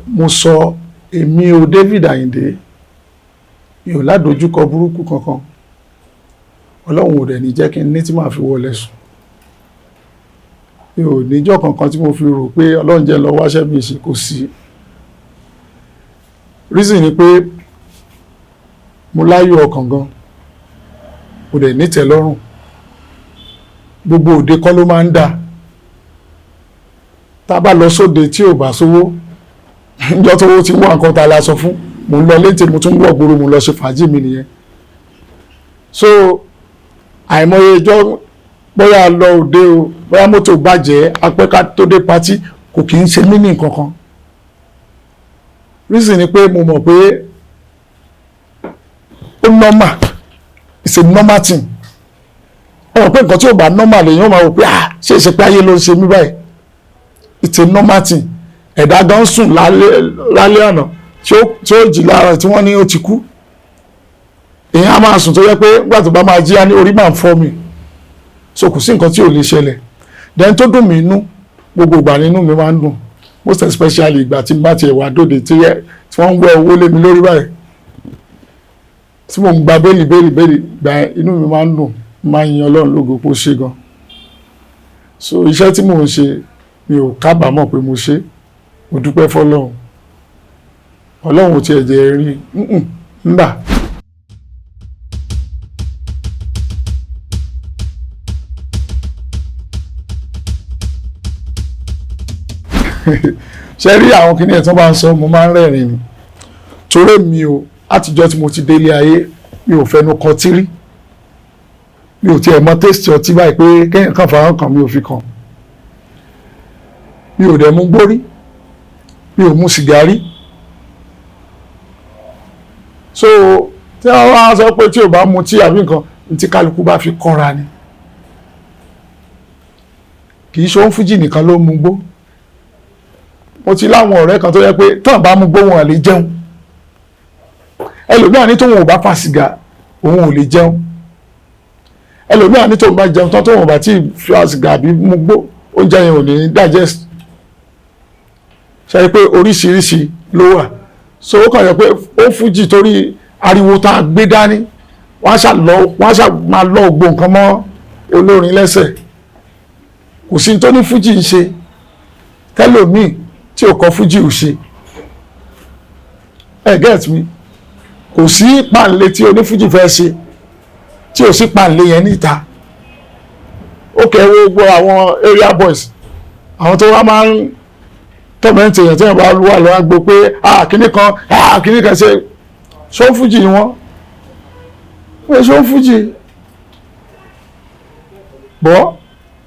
Mo sọ, èmi o, David Ayinde, Mi ò ládojúkọ burúkú kankan. Ọlọ́run ò dẹ̀ ní jẹ́ kí n ní tí màá fi wọlé sùn. Mi ò níjọ́ kankan tí mo fi rò pé Ọlọ́run jẹ́ lọ wáṣẹ́ mi ṣe, kò sí. Reason ni pé mo láyọ̀ ọkàn gan, mo dẹ̀ nítẹ̀lọ́rùn. Gbogbo òde kọ́ ló máa ń dà. Tá a bá lọ sóde tí ò bá sówó, níjọ́ tó ti wá nǹkan tá a la sọ fún, mo ń lọ létí, mo tún wọ̀ gbòòrò, mo lọ ṣe fàájì mi nìyẹn. So àìmọye ìjọ bóyá lọ òde o, bóyá mọ́tò bàjẹ́, apẹ́ká tó dé patí, kò kì í ṣe mí ní nǹkan kan. Reason ni pé mo mọ̀ pé ó normal, it's a normal thing. Ó mọ̀ pé nǹkan tí ò bá normal lèyàn máa wò pé, ah, ṣé ìṣe pé ayé ló ń ṣe mí báyìí? It's a normal thing. Ẹ̀dá gan sùn lálẹ́ àná tí ó jí lára tí wọ́n ní ó ti kú. Èèyàn á máa sùn tó yẹ pé nígbà tó bá máa jí á ní orí máa ń fọ́ mi. So kò sí nǹkan tí ò lè ṣẹlẹ̀. Then tó dùn mí inú, gbogbo ìgbà nínú mi máa ń dùn, most especially ìgbà tí n bá tiẹ̀ wá dòde tí wọ́n ń wẹ owó lé mi lórí báyìí, tí mò ń gba bẹ́ẹ̀lì bẹ́ẹ̀lì bẹ́ẹ̀lì, gba inú mi máa ń dùn, máa ń yin Ọlọ́run lógo pé ó ṣe gan. So iṣẹ́ tí mò ń ṣe, mi ò kábàámọ̀ pé mo ṣe, mo dúpẹ́ f'Ọlọ́run. Ọlọ́run ò tiẹ̀ jẹ́ rí ńbà. Ṣe rí àwọn kìnìún ẹ̀ tí wọ́n bá ń sọ, mo máa ń rẹ́rìn ni. Torí mi ò, àtijọ́ tí mo ti délé ayé, mi ò fẹnu kan tírí. Mi ò tiẹ̀ mọ taste ọtí báyìí pé kéèyàn kan fara kan, mi ò fi kàn. Mi ò dẹ̀ mú gbórí, mi ò mu sìgárì. So tí wọ́n wá sọ pé tí ò bá mu tí àbí nǹkan, ní tí kálukú bá fi kọ́ra ni. Kì í ṣe òun fújì nìkan ló mu gbó. Mo ti láwọn ọ̀rẹ́ kan tó yẹ pé tán bá mu gbó wọn lè jẹun. Ẹlòmíràn ní tóun ò bá fa sìgá, òun ò lè jẹun. Ẹlòmíràn ní tóun bá jẹun tán, tóun ò bá tí fa sìgá àbí mu gbó, oúnjẹ yẹn ò ní digest. Ṣe pé oríṣiríṣi ló wà. So ó kàn yẹ pé ó fújì torí ariwo tá a gbé dání, wọ́n á ṣà lọ, wọ́n á ṣà máa lọ gbogbo nǹkan mọ́ olórin lẹ́sẹ̀. Kò sí tó ní fújì ń ṣe tẹ́lòmíì tí ò kọ fújì ò ṣe. Ẹ get me? Kò sí pàǹlẹ̀ tí onífújì fẹ́ ṣe tí ò sí pàǹlẹ̀ yẹn níta. Ó kẹ́ wo gbogbo àwọn area boys, àwọn tó wá máa ń torment èèyàn tí wọ́n bá wà lọ́wọ́ gbọ́ pé ah kíní kan, ah kíní kan ṣe, ṣó fújì ni wọ́n? Wọ́n ṣó fújì. Bọ́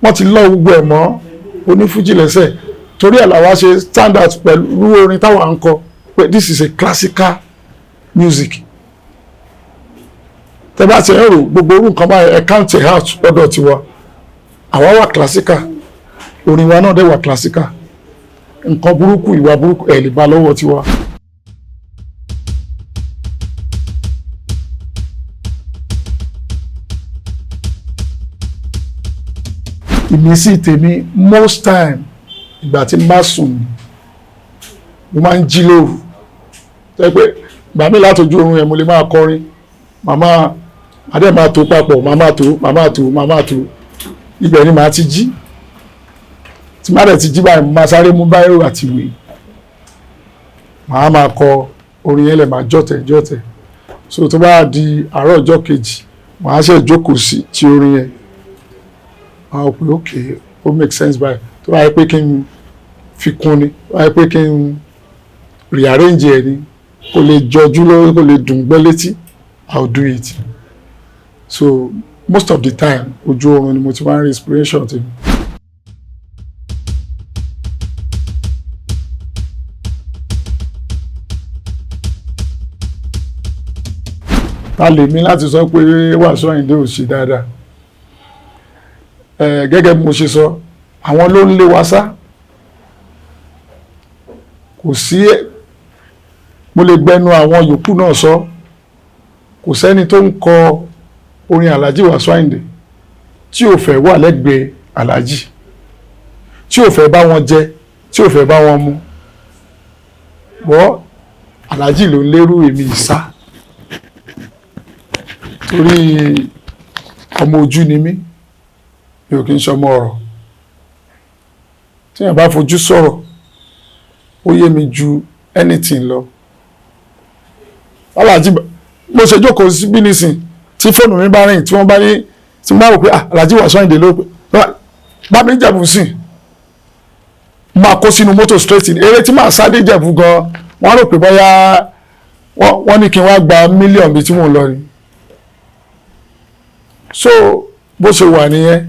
wọ́n ti lọ gbogbo ẹ̀ mọ́ onífújì lẹ́sẹ̀. Torí ẹ̀ làwa ṣe stand out pẹ̀lú orin táwa ń kọ pé this is a classical music. Tẹ́ bá ti ń rò gbogbo orú nǹkan báyìí, ẹ count it out lọ́dọ̀ tiwa. Àwa wà classical, orin wa náà dẹ̀ wà classical. Nǹkan burúkú, ìwà burúkú ẹ̀ lè bá lọ́wọ́ tiwa. Ìmísí tèmi, most time ìgbà tí n bá sùn, mo máa ń jí lóru. Tẹ́ pé ìgbà mi láti ojú oorun yẹn mo lè máa kọrin, màmá adé máa tó papọ̀, màmá tó, màmá tó, màmá tó, ibẹ̀ ni màá ti jí. Tí má dẹ̀ ti jí báyìí, mo máa sáré mú báírò àti ìwé, màá máa kọ orin yẹn lẹ̀, máa jọ̀tẹ̀ jọ̀tẹ̀. So tó bá di àárọ̀ ọjọ́ kejì, màá ṣe jókòó sí ti orin yẹn, màá rò pé okay, ó make sense báyìí. Tó bá yẹ pé kí n fi kún ni, tó bá yẹ pé kí n rearrange ẹ̀ ni, kó lè jọjú lórí, kó lè dùn gbọ́ létí, I will do it. So most of the time, ojú oorun ni mo ti máa ń rí inspiration tèmi. Ta lè mi láti sọ pé Wasiu Ayinde ò ṣe dáadáa? Gẹ́gẹ́ bí mo ṣe sọ, àwọn ló ń lé wa sá. Kò sí, mo lè gbẹnu àwọn yòókù náà sọ, kò sẹ́ni tó ń kọ orin Alhaji Wasiu Ayinde tí ò fẹ́ wà lẹ́gbẹ̀ẹ́ Alhaji, tí ò fẹ́ bá wọn jẹ, tí ò fẹ́ bá wọn mu. Bọ́ Alhaji ló ń lérú èmi ìsá. Torí ọmọ ojú ni mí, mi ò kí ń ṣọmọ ọ̀rọ̀. Tíyàn bá fojú sọ̀rọ̀, ó yé mi ju anything lọ. Aláàjì, mo ṣe jókòó síbí nísìn, tí fóònù mi bá rìn, tí wọ́n bá ní, tí mo bá rò pé, "Ah, Alhaji Wasiu Ayinde ló pé bá mi jẹ̀bù sí," máa kó sínú mọ́tò straight in. Eré tí màá sáré jẹ̀bù gan, wọ́n rò pé bóyá wọ́n ní kí n wá gba mílíọ̀nù bíi tí mò ń lọ ni. So bó ṣe wà nìyẹn.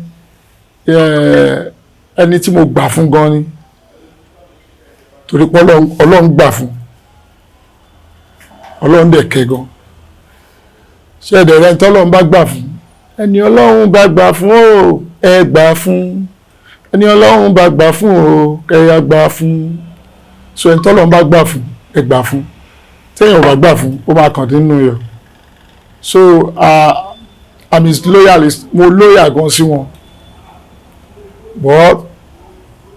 Ẹni tí mo gbà fún gan ni, torí pé Ọlọ́run gbà fún, Ọlọ́run dẹ̀ kẹ́ gan. Ṣé ẹ̀dẹ̀ rẹ̀ ń tọ́lọ́run bá gbà fún, ẹni Ọlọ́run bá gbà fún o, ẹ gbà fún. Ẹni Ọlọ́run bá gbà fún o, kẹyà gbà fún. So ẹni tọ́lọ́run bá gbà fún, ẹ gbà fún. Téèyàn ò bá gbà fún, ó máa kàn dín nínú yọ. So I'm his loyalist. Mo loyal gan sí wọn, but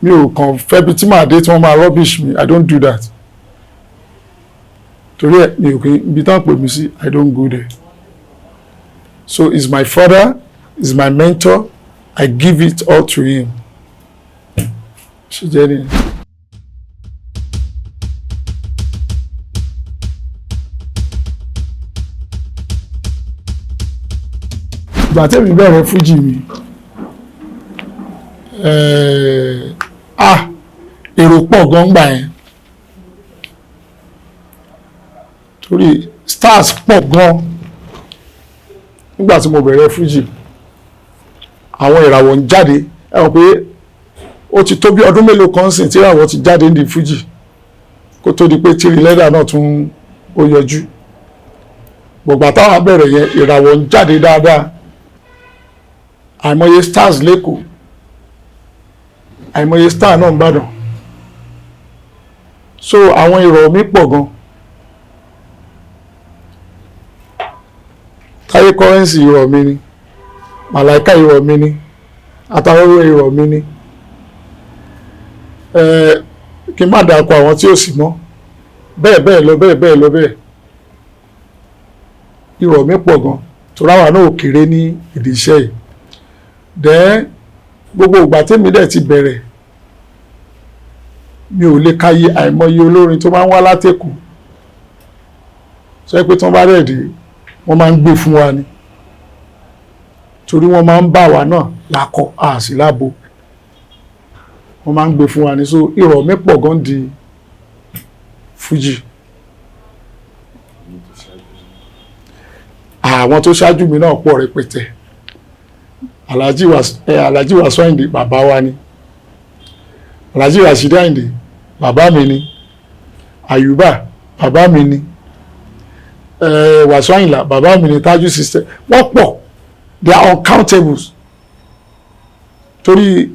mi ò kàn fẹ́ bí tí màá dé tí wọ́n máa rubbish me. I don't do that. Torí ẹ mi ò kí ibi tán pè mí sí, I don't go there. So he's my father, he's my mentor. I give it all to him. Ṣe jẹ́ ni. Ìgbà tẹ́mi bẹ̀rẹ̀ fújì mi, ah, èrò pọ̀ gan gbà yẹn, torí stars pọ̀ gan nígbà tí mo bẹ̀rẹ̀ fújì. Àwọn ìràwọ̀ ń jáde. Ẹ mọ̀ pé ó ti tó bí ọdún mélòó kan sìn tí ìràwọ̀ ti jáde ní fújì, kó tó di pé Tiri Lẹ́dà náà tún ó yọjú. Gbọ̀gbà táwọn bẹ̀rẹ̀ yẹn, ìràwọ̀ ń jáde dáadáa. Àìmọye stars l'Ékòó, àìmọye star náà ń bàdàn. So àwọn ìrọ̀ mi pọ̀ gan. Táyé Currency ìrọ̀ mi ni, Màláìka ìrọ̀ mi ni, Àtàwọ̀wé ìrọ̀ mi ni. Kí n má dàpọ̀ àwọn tí ò sì mọ́, bẹ́ẹ̀ bẹ́ẹ̀ lọ, bẹ́ẹ̀ bẹ́ẹ̀ lọ bẹ́ẹ̀. Ìrọ̀ mi pọ̀ gan, torí àwa náà ò kéré ní ìdí iṣẹ́ yìí. Then gbogbo ìgbà tèmi dẹ̀ ti bẹ̀rẹ̀, mi ò lè káyé àìmọye olórin tó máa ń wá látẹ̀kù, sọ pé tí wọ́n bá rẹ̀ dé, wọ́n máa ń gbé fún wa ni, torí wọ́n máa ń bá wa náà lákọ àsì lábo, wọ́n máa ń gbé fún wa ni. So ìrọ̀ mi pọ̀ gan di fújì. Àwọn tó ṣáájú mi náà pọ̀ rẹpẹtẹ. Alhaji Wasiu Ayinde, bàbá wa ni. Alhaji Rasheed Ayinde, bàbá mi ni. Ayuba, bàbá mi ni. Wasiu Ayinla, bàbá mi ni. Taju System, wọ́n pọ̀, they are uncountables, torí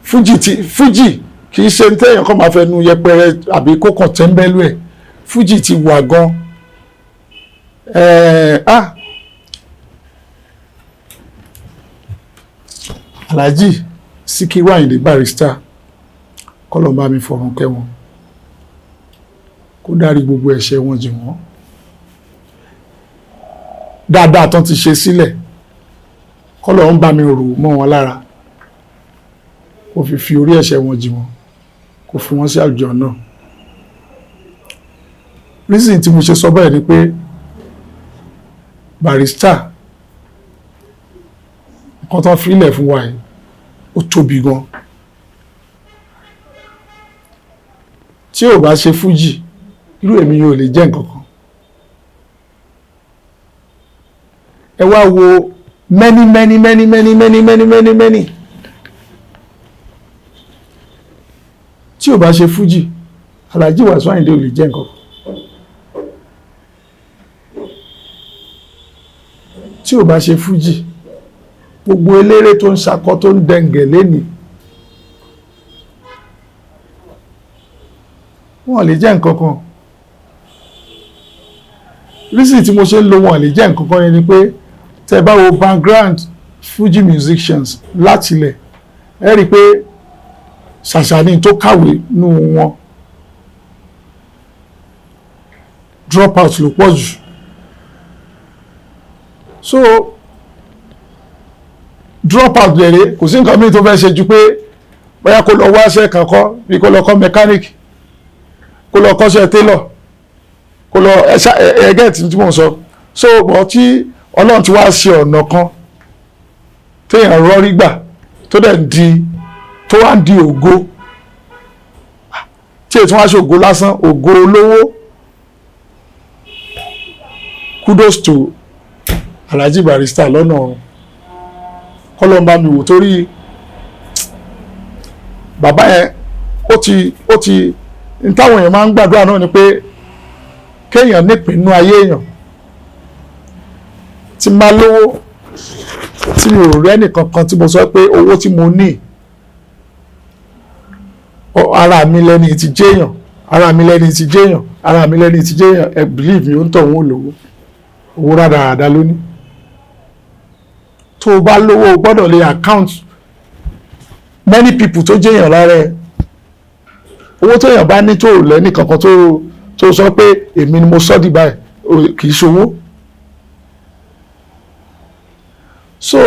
fújì ti fújì kì í ṣe ní téèyàn kan máa fẹ́ nu yẹpẹrẹ àbí kó kàn tẹ́ńbẹ́lú ẹ̀. Fújì ti wà gan. Ah, Alhaji Sikiru Ayinde Barrister, kọ́lọ̀ bá mi fọ̀rùn kẹ́ wọn, kó dárí gbogbo ẹ̀ṣẹ̀ wọn jì wọ́n. Dáadáa tán ti ṣe sílẹ̀, kọ́lọ̀ ń bá mi rò mọ́ wọn lára, kó fi orí ẹ̀ṣẹ̀ wọn jì wọ́n, kó fi wọ́n sí àlùjọ náà. Reason tí mo ṣe sọ bẹ́ẹ̀ ni pé Barrister, nǹkan tó filẹ̀ fún wa yìí, ó tóbi gan. Tí ò bá ṣe fújì, irú èmi yóò lè jẹ́ nǹkan kan. Ẹ wá wo many, many, many, many, many, many, many, many. Tí ò bá ṣe fújì, Alhaji Wasiu Ayinde ò lè jẹ́ nǹkan kan. Tí ò bá ṣe fújì, gbogbo eléré tó ń ṣakọ, tó ń dẹ̀ǹgẹ̀ lénìí, wọn lè jẹ́ nǹkan kan. Reason tí mo ṣe ń lo wọn lè jẹ́ nǹkan kan yẹn ni pé tẹ́ bá wo background Fuji musicians látilẹ̀, ẹ rí i pé ṣàṣàní tó kàwé nù wọn, drop out ló pọ̀ jù. So drop out lèrè, kò sí nǹkan míì tó fẹ́ ṣe ju pé bóyá kó lọ wáṣẹ́ kan kọ́, bí kó lọ kọ́ mechanic, kó lọ kọ́ṣẹ́ tailor, kó lọ ẹgẹ́ tí mò ń sọ. So bọ̀ tí Ọlọ́run ti wá ṣe ọ̀nà kan téèyàn rọ́rí gbà, tó dẹ̀ ń di, tó wá ń di ògo, tí ètò wá ṣe ògo lásán, ògo olówó. Kudos to Alhaji Barrister lọ́nà ọ̀run, kọ́lọ́n bá mi wò, torí bàbá yẹn ó ti n táwọn èèyàn máa ń gbàdúrà náà ni pé kéèyàn nípìnnú ayé èèyàn. Tí n bá lówó tí mi ò rẹ́ nìkankan tí mo sọ pé owó tí mo ní, ara mi lẹ́ni ti jẹ́yàn, ara mi lẹ́ni ti jẹ́yàn, ara mi lẹ́ni ti jẹ́yàn, ẹ believe mi, ó ń tọ̀ wọ́n lówó, owó rádaràda lóní. Tó o bá lówó, o gbọ́dọ̀ lè account many people tó jẹ́yàn lára ẹ. Owó tó yàn bá ní tó lẹ́nì kankan tó sọ pé èmi ni mo sọ́ di báyìí, kì í ṣòwò. So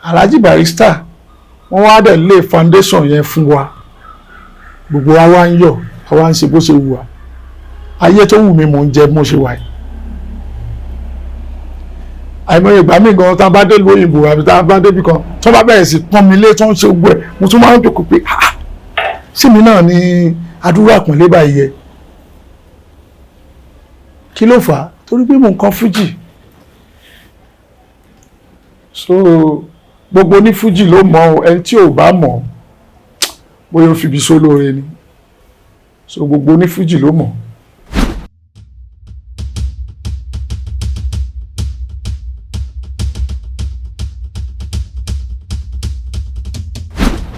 Alhaji Barrister, wọ́n wá dẹ̀ lé foundation yẹn fún wa, gbogbo wa wá ń yọ̀, àwa ń ṣe bó ṣe wù wá. Ayé tó wù mí mò ń jẹ bí mo ṣe wà yìí. Àìmọye ìgbà míì gan, tá a bá dé ìlú òyìnbó àbí tá a bá débi kan, tó bá bẹ̀rẹ̀ sí pọ́n mi lé, tó ń ṣe gbogbo ẹ̀, mo tún máa ń jókòó pé, ah, sí mi náà ní adúrú àpọ̀nlé báyìí yẹ. Kí ló fà á? Torí pé mò ń kọ fújì. So gbogbo ní fújì ló mọ̀ ọ́. Ẹni tí ò bá mọ̀, bóyá ó fi ibi sólóore ni. So gbogbo ní fújì ló mọ̀.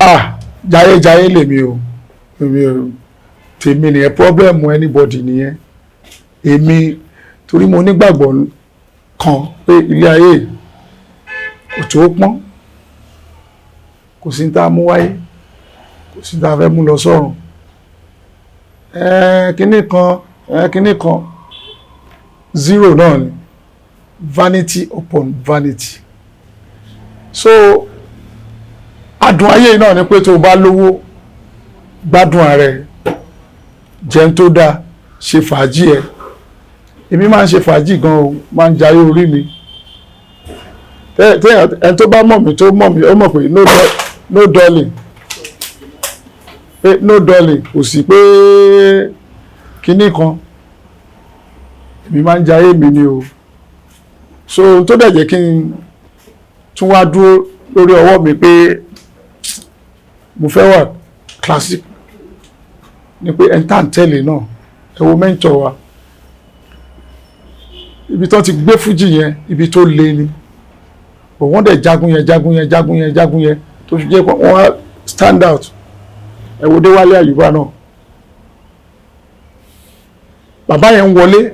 Ah, jayéjayé lèmi o, èmi o, tèmi nìyẹn. Problem anybody nìyẹn. Èmi, torí mo nígbàgbọ́ kan pé ilé ayé kò tó pọ́n, kò sí ní tá a mú wáyé, kò sí ní tá a fẹ́ mú lọ sọ́run. Kinní kan, kinní kan, zero náà ni, vanity upon vanity. So adùn ayé náà ni pé tó o bá lówó, gbádùn ara ẹ, jẹun tó dáa, ṣe fàájì ẹ. Èmi máa ń ṣe fàájì gan o, máa ń jayé orí mi. Ẹni tó bá mọ̀ mí, tó mọ̀ mí, ó mọ̀ pé no dulling, pé no dulling, kò sí pé kinní kan. Èmi máa ń jayé mi ni o. So ohun tó dẹ̀ jẹ́ kí n tún wá dúró lórí ọwọ́ mi pé mo fẹ́ wà classic ni pé ẹni tá à ń tẹ̀lé náà, ẹ wo mentor wa, ibi tó ti gbé fújì yẹn, ibi tó le ni. But wọ́n dẹ̀ jagun yẹn, jagun yẹn, jagun yẹn, jagun yẹn, tó fi jẹ́ pé wọ́n á stand out. Ẹ wo Déwálé Àyùbá náà, bàbá yẹn ń wọlé,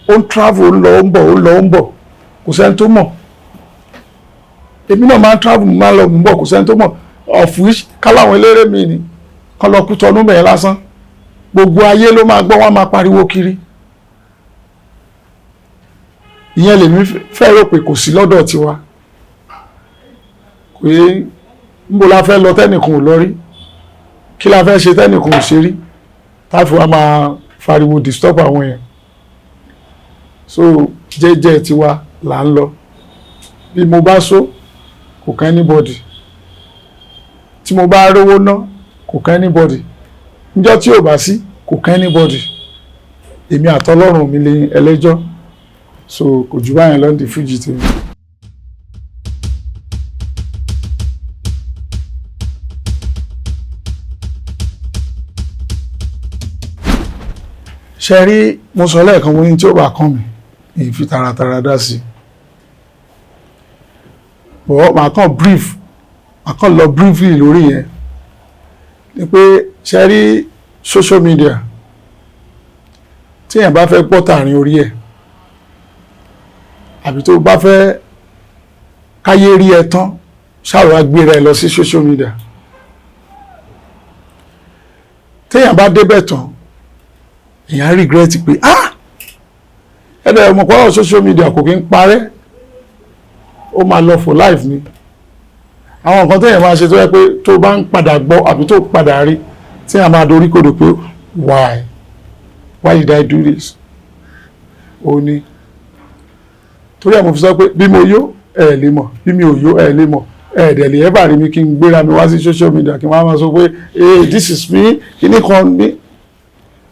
ó ń travel, ó ń lọ, ó ń bọ̀, ó ń lọ, ó ń bọ̀, kò sẹ́ni tó mọ̀. Èmi náà máa ń travel, mo máa ń lọ, mo ń bọ̀, kò sẹ́ni tó mọ̀. Of which káláwọn eléré mi ni kọ́ lọ kú tọnú bẹ̀yẹn lásán, gbogbo ayé ló máa gbọ́, wọ́n máa pariwo kiri. Ìyẹn lèmi fẹ́ rò pé kò sí lọ́dọ̀ tiwa. Kò yé níbo la fẹ́ lọ tẹ́nìkan ò lọ rí, kí la fẹ́ ṣe tẹ́nìkan ò ṣe rí, táfi wa máa fariwo disturb àwọn èèyàn. So jẹ́jẹ́ tiwa là ń lọ. Bí mo bá sọ, kò kàn anybody. Tí mo bá rówó ná, kò kàn anybody. Níjọ́ tí ò bá sí, kò kàn anybody. Èmi àtọlọ́run mi lè ẹlẹ́jọ́. So kò jù báyẹn lọ́ndì fújì tèmi. Ṣe rí, mo sọ lẹ́ẹ̀kan, mo ní tí ó bá kàn mí, mi fi taratara dá sí i, but màá kàn brief, màá kàn lọ briefly lórí yẹn ni pé, ṣe rí social media, tí èèyàn bá fẹ́ gbọ́ tààrin orí ẹ̀, àbí tó bá fẹ́ káyé rí ẹ tán, ṣàrò gbéra ẹ lọ sí social media. Téèyàn bá débẹ̀ tán, èèyàn regret pé, ah, ẹ̀dẹ̀ ọmọ pọ̀lọ̀ social media kò kí ń parẹ́. Ó máa lọ for life ni. Àwọn nǹkan téèyàn máa ṣe tó yẹ pé tó bá ń padà gbọ́ àbí tó padà rí, tí a máa dorí kodò pé, Why did I do this?" Ó ní torí ẹ̀ mo fi sọ pé bí mo yó, ẹ̀ lè mọ̀, bí mi ò yó, ẹ̀ lè mọ̀. Ẹ̀ dẹ̀ lè ẹ́ rí mi kí n gbéra mi wá sí social media, kí n wá máa sọ pé, "Hey, this is me," kíní kan ní.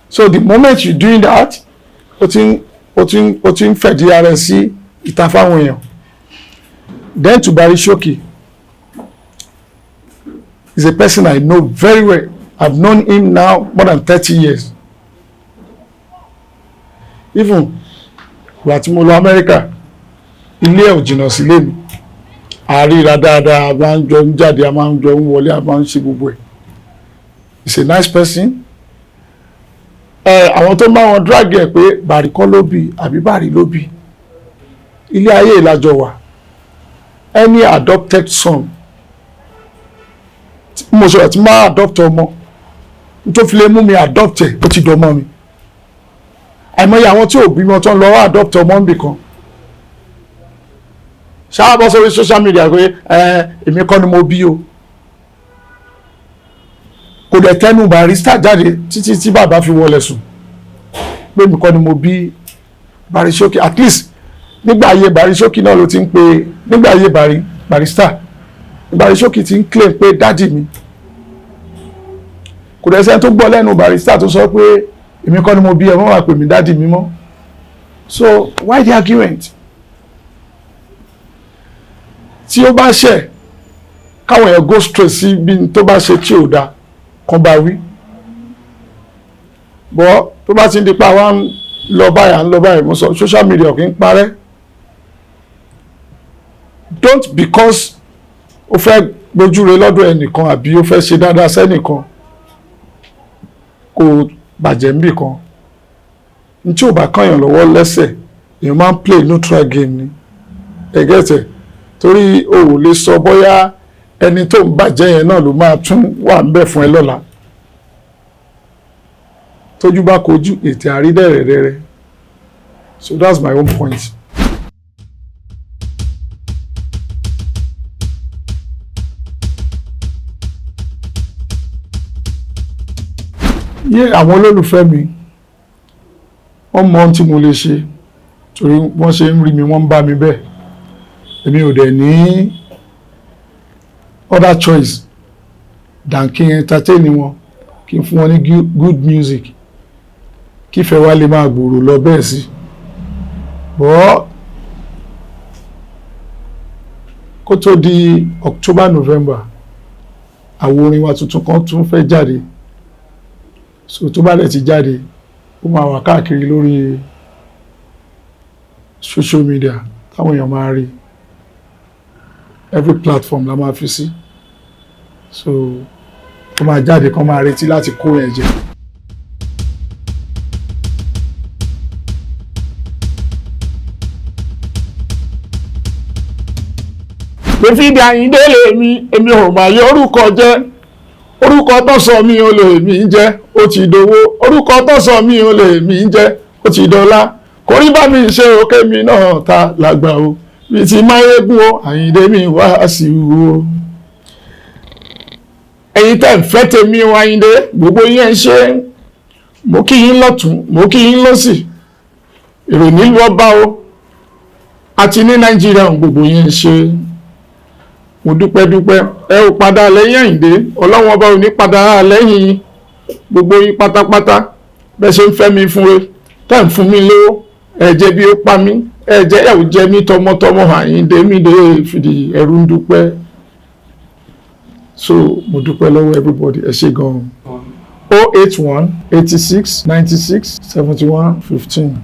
So the moment you doing that, ó ti ń fẹ̀dí ara ẹ̀ sí ìta fáwọn èèyàn. Then to Barry Shokey is a person I know very well. I've known him now more than 30 years. Even ìgbà tí mo lọ Amẹ́ríkà, ilé ẹ̀ ò jìnnà sílé mi. A ríra dáadáa, a máa ń jọ ń jáde, a máa ń jọ ń wọlé, a máa ń ṣe gbogbo ẹ̀. He's a nice person. Ẹ àwọn tó ń bá wọn drag ẹ pé Bàrí kọ́ ló bí àbí Bàrí ló bí, ilé ayé ìlàjọ wà. Any adopted son, tí mo sọ̀rọ̀, tí máa adopt ọmọ tó fi lè mú mi adopt ẹ̀, ó ti dọmọ mi. Àìmọye àwọn tí ò bímọ tó ń lọ adopt ọmọ níbì kan, ṣáà bọ́ sórí social media pé ẹ èmi kọ́ ni mo bí o. Kò dẹ̀ tẹnu Barrister jáde títí tí bàbá fi wọlé sùn pé èmi kọ́ ni mo bí Barry Shokey. At least nígbà ayé Barry Shokey náà ló ti ń pe, nígbà ayé Barrister, Barry Shokey ti ń claim pé daddy mi. Kò dẹ̀ sẹ́ni tó gbọ́ lẹ́nu Barrister tó sọ pé èmi kọ́ ni mo bí ẹ mọ́, wà pè mí daddy mi mọ́. So why the argument? Tí ó bá ṣẹ̀, káwọn èèyàn go straight sí bí tó bá ṣe tí ò dáa, kan bá wí bọ́. Tó bá ti ń di pa wá ń lọ báyìí, à ń lọ báyìí, mo sọ, social media kì í parẹ́. Don't, because ó fẹ́ gbójúre lọ́dọ̀ ẹnìkan àbí ó fẹ́ ṣe dáadáa sẹ́nìkan, kò bàjẹ́ níbì kan. N tí ò bá kànyàn lọ́wọ́ lẹ́sẹ̀, èèyàn máa ń play neutral game ni. Ẹ̀gẹ́tẹ̀ torí o ò lè sọ bóyá ẹni tó ń bàjẹ́ yẹn náà ló máa tún wà ń bẹ̀ fún ẹ lọ́la. Tójú bá kojú ètè àrídẹ̀rẹ̀rẹ̀. So that's my own point. Yé àwọn olólùfẹ́ mi, wọ́n mọ ohun tí mo lè ṣe torí wọ́n ṣe ń rí mi, wọ́n ń bá mi bẹ́ẹ̀. Èmi ò dẹ̀ ní other choice than kí n entertain wọn, kí n fún wọn ní good music, kí ìfẹ́ wa lè máa gbòòrò lọ bẹ́ẹ̀ sí bọ́. Kó tó di October, November, àwo orin wa tuntun kan tún fẹ́ jáde. So tó bá dẹ̀ ti jáde, ó máa wà káàkiri lórí social media táwọn èèyàn máa rí. Every platform la máa fi sí. So tó máa jáde, kán máa retí láti kó yẹn jẹ. David Ayinde lèmi, èmi ò mà yọ orúkọ jẹ́. Orúkọ tó sọ mí ò lè mí jẹ́, ó ti dowó. Orúkọ tó sọ mí ò lè mí jẹ́, ó ti dọ́là. Kò rí bá mi ṣe òkè mi náà ta làgbà o, bí ti máyégún o, Àyìndé mi wá sí o. Ẹ̀yin tẹ́ ń fẹ́ tèmi o, Àyìndé, gbogbo yín ń ṣe. Mo kí yín lọ́tún, mo kí yín lọ́sì, èrò nílùú ọba o àti ní Nàìjíríà, gbogbo yín ń ṣe. Mo dúpẹ́ dúpẹ́. Ẹ ò padà lẹ́yìn Àyìndé, Ọlọ́run Ọba ò ní padà lẹ́yìn gbogbo yín pátápátá. Bẹ́ẹ̀ ṣe ń fẹ́ mi fún re, tẹ́ ń fún mi lówó, ẹ jẹ́ bí ó pa mí, ẹ jẹ́ ẹ ò jẹ́ mi tọmọtọmọ. Àyìndé mi dé fìdí ẹrú ń dúpẹ́. So mo dúpẹ́ lọ́wọ́ everybody, ẹ ṣé gan-an. 081 86 96 71 15.